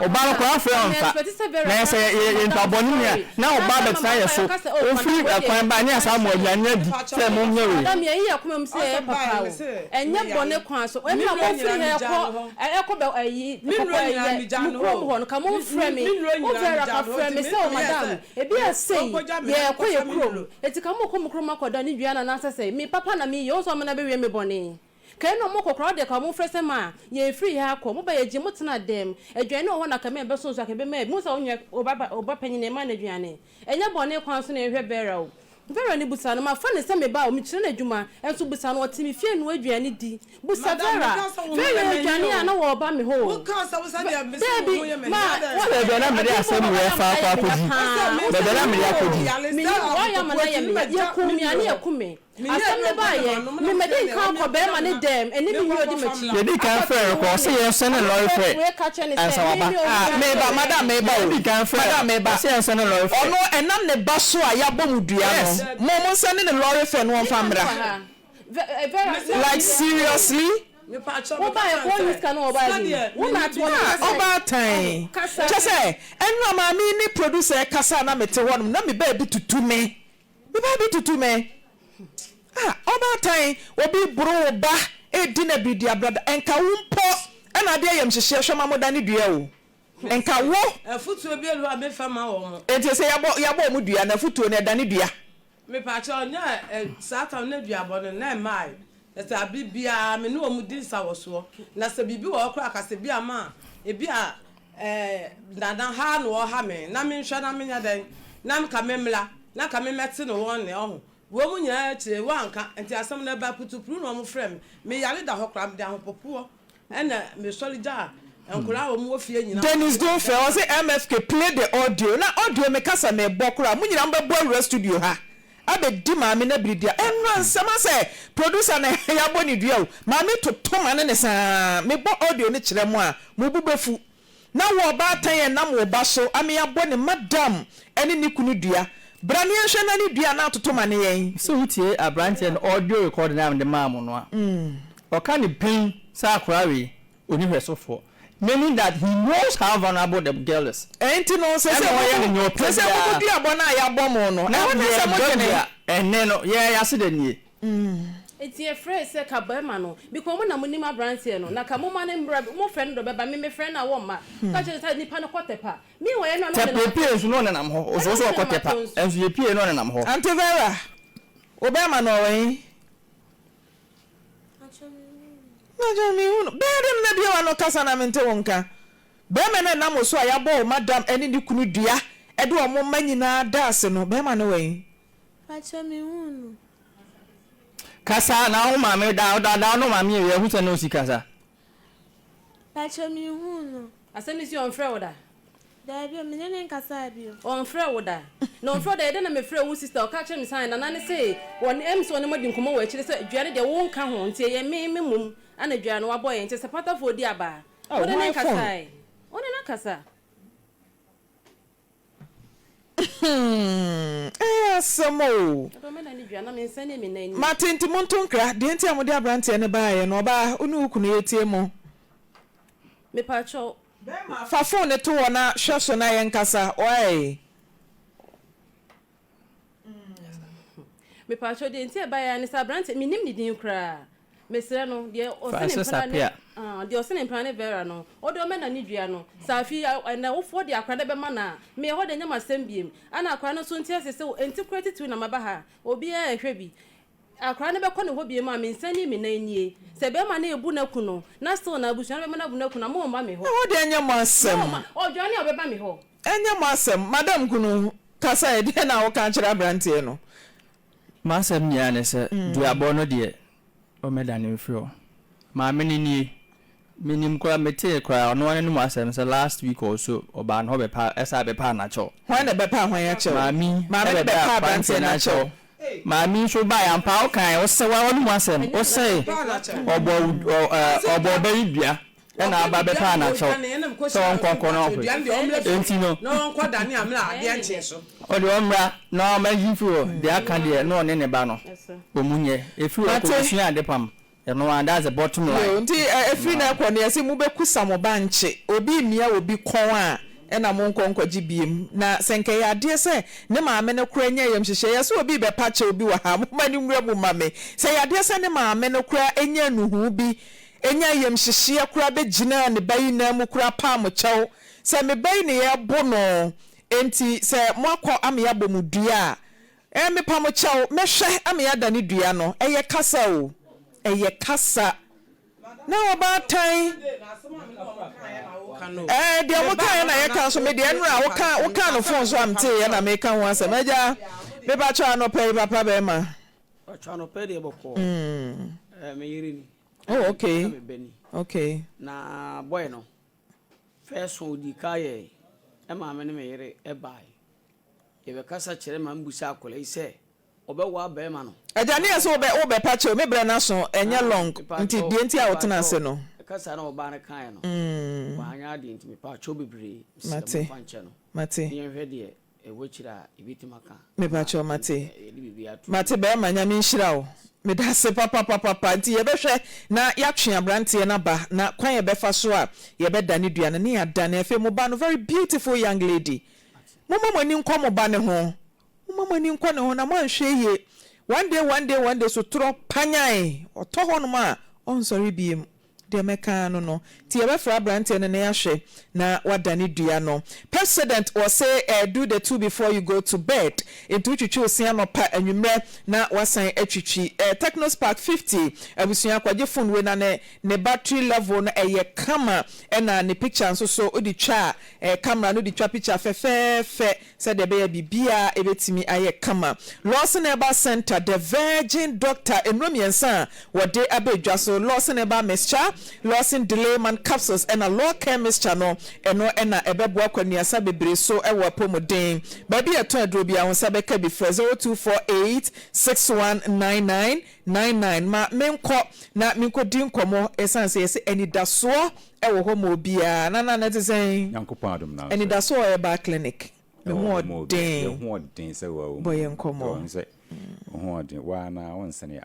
Wo ba no koraa wofrɛ a ɔmfa. Na sɛ yɛyɛ nnipa bɔne ni a, na wo ba abɛtena yɛn so. Wofiri ɛkwan bae ne yɛasan ama aduane adi sɛ monyɛ wei. Madam yɛyi yɛ koma mu sɛ yɛyɛ papa o ɛnyɛ bɔne kwan so ɛna mo firi ha ɛkɔ ɛkɔ bɛ ɛyi kɔkɔ ɛyɛ mo kurom hɔ no ka mo nfrɛ me wo Vera ka frɛ me sɛ o madam ebi a sei yɛ kɔ yɛ kurom eti ka mo kɔ mo kurom akɔ da ne dua no anaasɛ sɛ me papa na me yɛ wo nso ɔmo na bɛ wie me bɔne. Kɛɛ na ɔmo kɔ koraa ɔdeɛ ka ɔmo frɛ sɛ ma yɛn firi ha kɔ mo ba yɛ gye mo tena dɛm aduane wɔ hɔ na kɛmɛ bɛso nso aka bɛma yɛ bi mo sɛ onua ɔba ɔba panyin ɛma no aduane ɛnyɛ bɔne kwan so na yɛhwɛ Vera o Vera no busa no mafa no sɛ me ba o mekyerɛ no adwuma nso busa no ɔte me fie noa aduane di busa Madam, Vera meka sɛ wo ho Vera yɛ m'ani aduane a o. na wɔba me hɔ o Wokaa sɛ wo sɛdeɛ mese wo Daabi ho yɛ m'ani ma adɛn? wa Sɛ baabi a na mede adwene mu asɛm ɔba wei na afa ama akɔ ayɛ me ya akɔdi. paa wo Baabi sɛ a na me mede nim o akɔdi. me nim wɔayɛ ama no ayɛ me ya yɛkum me a ne yɛkum me Asɛm no baeɛ, me madi nkan akɔ barima no dɛm, ɛne me nua ɔdi m'akyi, Yɛdi kan frɛɛ no kɔ, ɔse yɛnsɛne lɔre akɔto frɛ wei ka kyerɛ no sɛ, ansa me waba. me Ah, owura meba, sɛ. madam meba o, Yɛdi kan frɛɛ madam no, meba. ɔse yɛnsɛne lɔre frɛ. Ɔno ɛnam ne ba so a yɛabɔ mo dua no, Yes. mo monsɛne no lɔre fare na ɔmfa Nipa no mmra. wɔ ha. Ve eh, Vera, na Like seriously? Wobaeɛ kɔ ɔnyi sika no wɔ baa bi mu. Wo na atoɔ no Ah, kasa. ɔbaatan. Kasa. Kyɛ sɛ, ɛnora maame yi ne producer ɛkasa a na mete hɔnom, na me baabi tutu me. Me ba bi tutu me. Ah, ɔbaatan, obi boro wo ba, edi no abiridiabrada, nka wo mpo na ade ayamhyehyeɛ hwɛ ma moda ne dua o. Nka wo. Afutuo bi elu a mefa ma wɔn. Enti sɛ yɛabɔ yɛabɔ wɔn dua no, afutuo no ɛdane dua. Mepakyɛw, na ɛ, saa tam no aduabɔ no, na ɛmmae. Na sɛ bere biara me ne wɔn di nsawɔsoɔ, na sɛ biribi wɔ hɔ koraa a, ka sɛ bi a ma ebi a ɛɛ Nana ha na ɔreha me, na menhwɛ na menyɛ dɛn, na nka memmra, na nka memmɛte ne wɔn nne, ɔho. Wɔn nyinaa akyire, wɔanka, nti asɛm no ɛbaa putupru na wɔfrɛɛ me. Meyare da hɔ koraa, mede ahopopoɔ ɛna mesɔre gyaa nkwadaa a wɔn wɔ fie nyinaa. Dennis Dunfeh ɔse MFK play the audio na audio me kasa mebɔ koraa mo nyinaa mobɛbɔ awura studio ha abɛdi maame no abiridia ɛnora nsɛm asɛ producer na yɛabɔ ne dua o maame toto ma ne ne saa mebɔ audio no kyerɛ mo a mo bo bɛfu na wo ɔbaatan a ɛnam wo ba so ame abɔ ne madam ɛne ne kunu dua bra ne yɛnhwɛ na ne dua na atoto ma ne yɛn. Sɛ wotie aberanteɛ no audio recording a mede maa mo no a, ɔka no pen sɛ akwadaa wei ɔnni hwɛsofoɔ meaning that he knows how vulnerable the girl is. Ɛnti no sɛ sɛ Ɛna ɔyɛ no nea ɔpɛ sɛ sɛ biara. mo duabɔ no a yɛabɔ mo no Na ɛhɔ na ɛsɛ yɛn mo dɔ dwene. dua ɛnnɛ no yɛn yɛn aseda nie. Nti yɛfrɛɛ sɛ ka barima no because mo na mo nim abranteɛ no na ka mo ma no mmra mo frɛ no dɛ ɔbɛba me me frɛ no a wɔmma ka kyerɛ no sɛ nipa no kɔ tɛpa meanwhile ɛno a na Tɛpa ɔnenam epie nso na ɔnenam hɔ ɔsɔ sɛ ɔkɔ tɛpa nso yɛpie na ɔnenam hɔ. Aunty Vera, wo bɛɛma no ɔwɔ he? Mpakyɛw mehu no. Bɛyɛ dɛn na bia w'ano kasa na mente wo nka? Bɛɛma no a ɛnam wo so a yɛabɔ wo madam ne ne kunu dua de wɔn mma nyinaa da ase no, bɛɛma no wɔ he? Mpakyɛw mehu no. Kasa na wo maame da da da no maame yɛ hu sɛ na osi kasa. Mpakyɛw menhuu no. Asɛm no si ɔnfrɛ wo da? Daabi o, me ne no nkasaa bio. Ɔnfrɛ wo da? Na ɔnfrɛ wo da, ɛdɛn na mefrɛɛ wo sister, ɔka kyerɛɛ me sɛ Nana no se wɔne ɛm sɛ ɔne mo adi nkɔmmɔ wɔ akyire sɛ dua no deɛ wo nka ho nti ɛyɛ me me mmom ana dua no wabɔ yɛn nti sɛ patafoɔ di aba a Oh, wo ne no my phone. nkasae? Wo ne no akasa? Hmm, ɛyɛ asɛm o. Mate nti monto nkra. Deɛ nti a mode aberanteɛ no baeɛ no, ɔbaa, wo ne wo kunu yɛtie mo. Mepakyɛw. Bɛɛma, fa phone no to hɔ na hwɛ so na yɛnkasa, wai? Mepakyɛw, deɛ nti a ɛbaeɛ ara ne sɛ aberanteɛ, mennim ne din koraa, mesrɛ no, deɛ ɔse ne Francis mpena ne, Appiah. ah, deɛ ɔse ne mpena ne Vera no, ɔde ɔmɛna ne dua no, sɛ afei ɛnɛ wofoɔ de akwadaa no bɛma no a, me ɛhɔ deɛ ɛnyɛ m'asɛm biem, ɛna akwadaa no nso nte aseɛ sɛ, ɛnti koraa titiriw na maba ha, obiara ɛhwɛ bi, Akwadaa no bɛkɔ ne hɔ biom a, me nsa nie me nan nie. Sɛ bɛrima no rebu no aku no, na still na abusua no bɛma no abu no aku no a, momma me hɔ. Ɛhɔ deɛ ɛnyɛ mo asɛm. Momma, ɔdwane a ɔbɛba me hɔ. Ɛnyɛ mo asɛm. Madam kunu, kasa ɛ, deɛn na woka akyerɛ aberanteɛ no? M'asɛm nyinaa ne sɛ, duabɔ no deɛ, ɔmmɛdane mfiri hɔ. Maame no nie, menim koraa, metee koraa, ɔno ara n'anom asɛm sɛ last week or so, ɔbaa ne hɔ bɛpa, ɛsan bɛpaa no akyɛw. Hwan na ɛbɛpaa hwan akyɛw? Maame yi Maame no bɛpaa bɛpaa aberanteɛ aberanteɛ no no akyɛw. akyɛw. Maame yi nso baeɛ ampa wokae wosɛ wa w'anomu asɛm wosɛe ɔbɔ ɔbɔ ɔba yi dua ɛna aba bɛpɛ anakyɛw sɛ ɔnkɔ nkɔ na ɔhwe enti no ɔde ɔmmra na ɔmɛgye mfiri hɔ deɛ aka deɛ na ɔne ne ba no ɔmu nyɛ ɛfiri hɔ kɔ ɔsua ade pam Ɛno ara, that's the bottom line. Yoo, nti ɛfiri nnɛ rekɔ no yɛse mobɛkusa mo ba nkye, obi mmia obi kɔn a ɛna monkɔ nkɔgye biem, na sɛ nka ɛyɛ adeɛ sɛ ne maame no koraa nya ayamhyehyeɛ, yɛse obi rebɛpa kyɛw bi wɔ ha, momma no nwura mu mma me, sɛ ɛyɛ adeɛ sɛ ne maame no koraa nya nnuhuu bi, nya ayamhyehyeɛ koraa bɛgyinaa ne ba yi nan mu koraa paa mo kyɛw sɛ me ba yi ne yɛrebo no, enti sɛ moakɔ ama yɛabɔ mo dua a, Eh mepa mo kyɛw, mɛhwɛ ama yɛadane dua no, ɛyɛ kasa o, ɛyɛ kasa. Na ɔbaatan, eh deɛ mo kaeɛ na yɛka nso, me deɛ nnora woka woka no phone so a meteeɛ na meka ho asɛm. Agya, mepa kyɛw anɔpa yi papa bɛrima. Pakyɛ anɔpa yi deɛ bɔkɔɔ. Mm. Eh, me yere ni. Oh, okay. Na me ba ni. Okay. Na boy no, first one odi ka yɛ ɛma me ne me yere ɛbae. Yɛbɛkasa kyerɛ ma mbusa akwadaa yi sɛ ɔbɛwaa bɛɛma no. Agya ne yɛ sɛ wobɛ wobɛpa kyɛw me brɛ no aso ɛnyɛ long nti deɛ nti a wotena ase no. Kasa na ɔbaa no kaeɛ no wanyɛ adeɛ nti mepaakyɛw bebree mesrɛ Mate momfa nkyɛ no mate. na yɛnhwɛ deɛ ɛwɔ akyire a yɛbɛtumi aka ama Mepakyɛw mate yɛde biribi ato mate bɛɛma nyame nhyira wo medase papapapapa nti yɛbɛhwɛ na yɛatwe abranteɛ no aba na kwan yɛbɛfa so a yɛbɛdane dua no ne yɛadane afei mo ba no very beautiful young lady Momma mo ani nkɔ mo ba no ho. Momma mo ani nkɔ ne ho na moanhwɛ yie. One day, one day, one day, sotorɔ panyan, ɔtɔ hɔnom a, ɔnsɔre biem. Deɛ mɛka ara no no. Nti yɛbɛfrɛ aberanteɛ no na yɛahwɛ na wadane dua no. Pepsodent wɔse eh, do the two before you go to bed. Nti wotwitwi wo se anɔpa, anwummerɛ na woasan atwitwi. Eh, Tecno Spark 50, abusua kɔgye phone wei na ne ne battery level no ɛyɛ kama ɛna ne picture nso so wode twa a, Ɛyɛ camera no de twa picture fɛfɛɛfɛ sɛdeɛ ɛbɛyɛ a biribiara ɛbɛtumi ayɛ kama. Lawson Herbal Centre, The Virgin Doctor, nnuro mmiɛnsa a wɔde aba dwa so, Lawson Herbal Mixture, Lawson Delayman Capsules ɛna Law Care Mixture no, ɛno na ɛbɛboa kwanuasa bebree so wɔ apɔmuden. Baabi a yɛtɔn aduro biara wo nsa bɛka bi, frɛ 0248 6199 99 ma menkɔ na menkɔdi nkɔmmɔ ɛsiane sɛ yɛse anidasoɔ Ɛwɔ hɔ ma obiara. Nana na ɛte sɛn? Nyankopɔn adom nanso. Anidaso wɔ herbal clinic. Me ho ɔden. Yɛ ho ɔden sɛ wa Bɔ yɛn nkɔmmɔ. Wo ho ɔden. Waa na wo nsene a.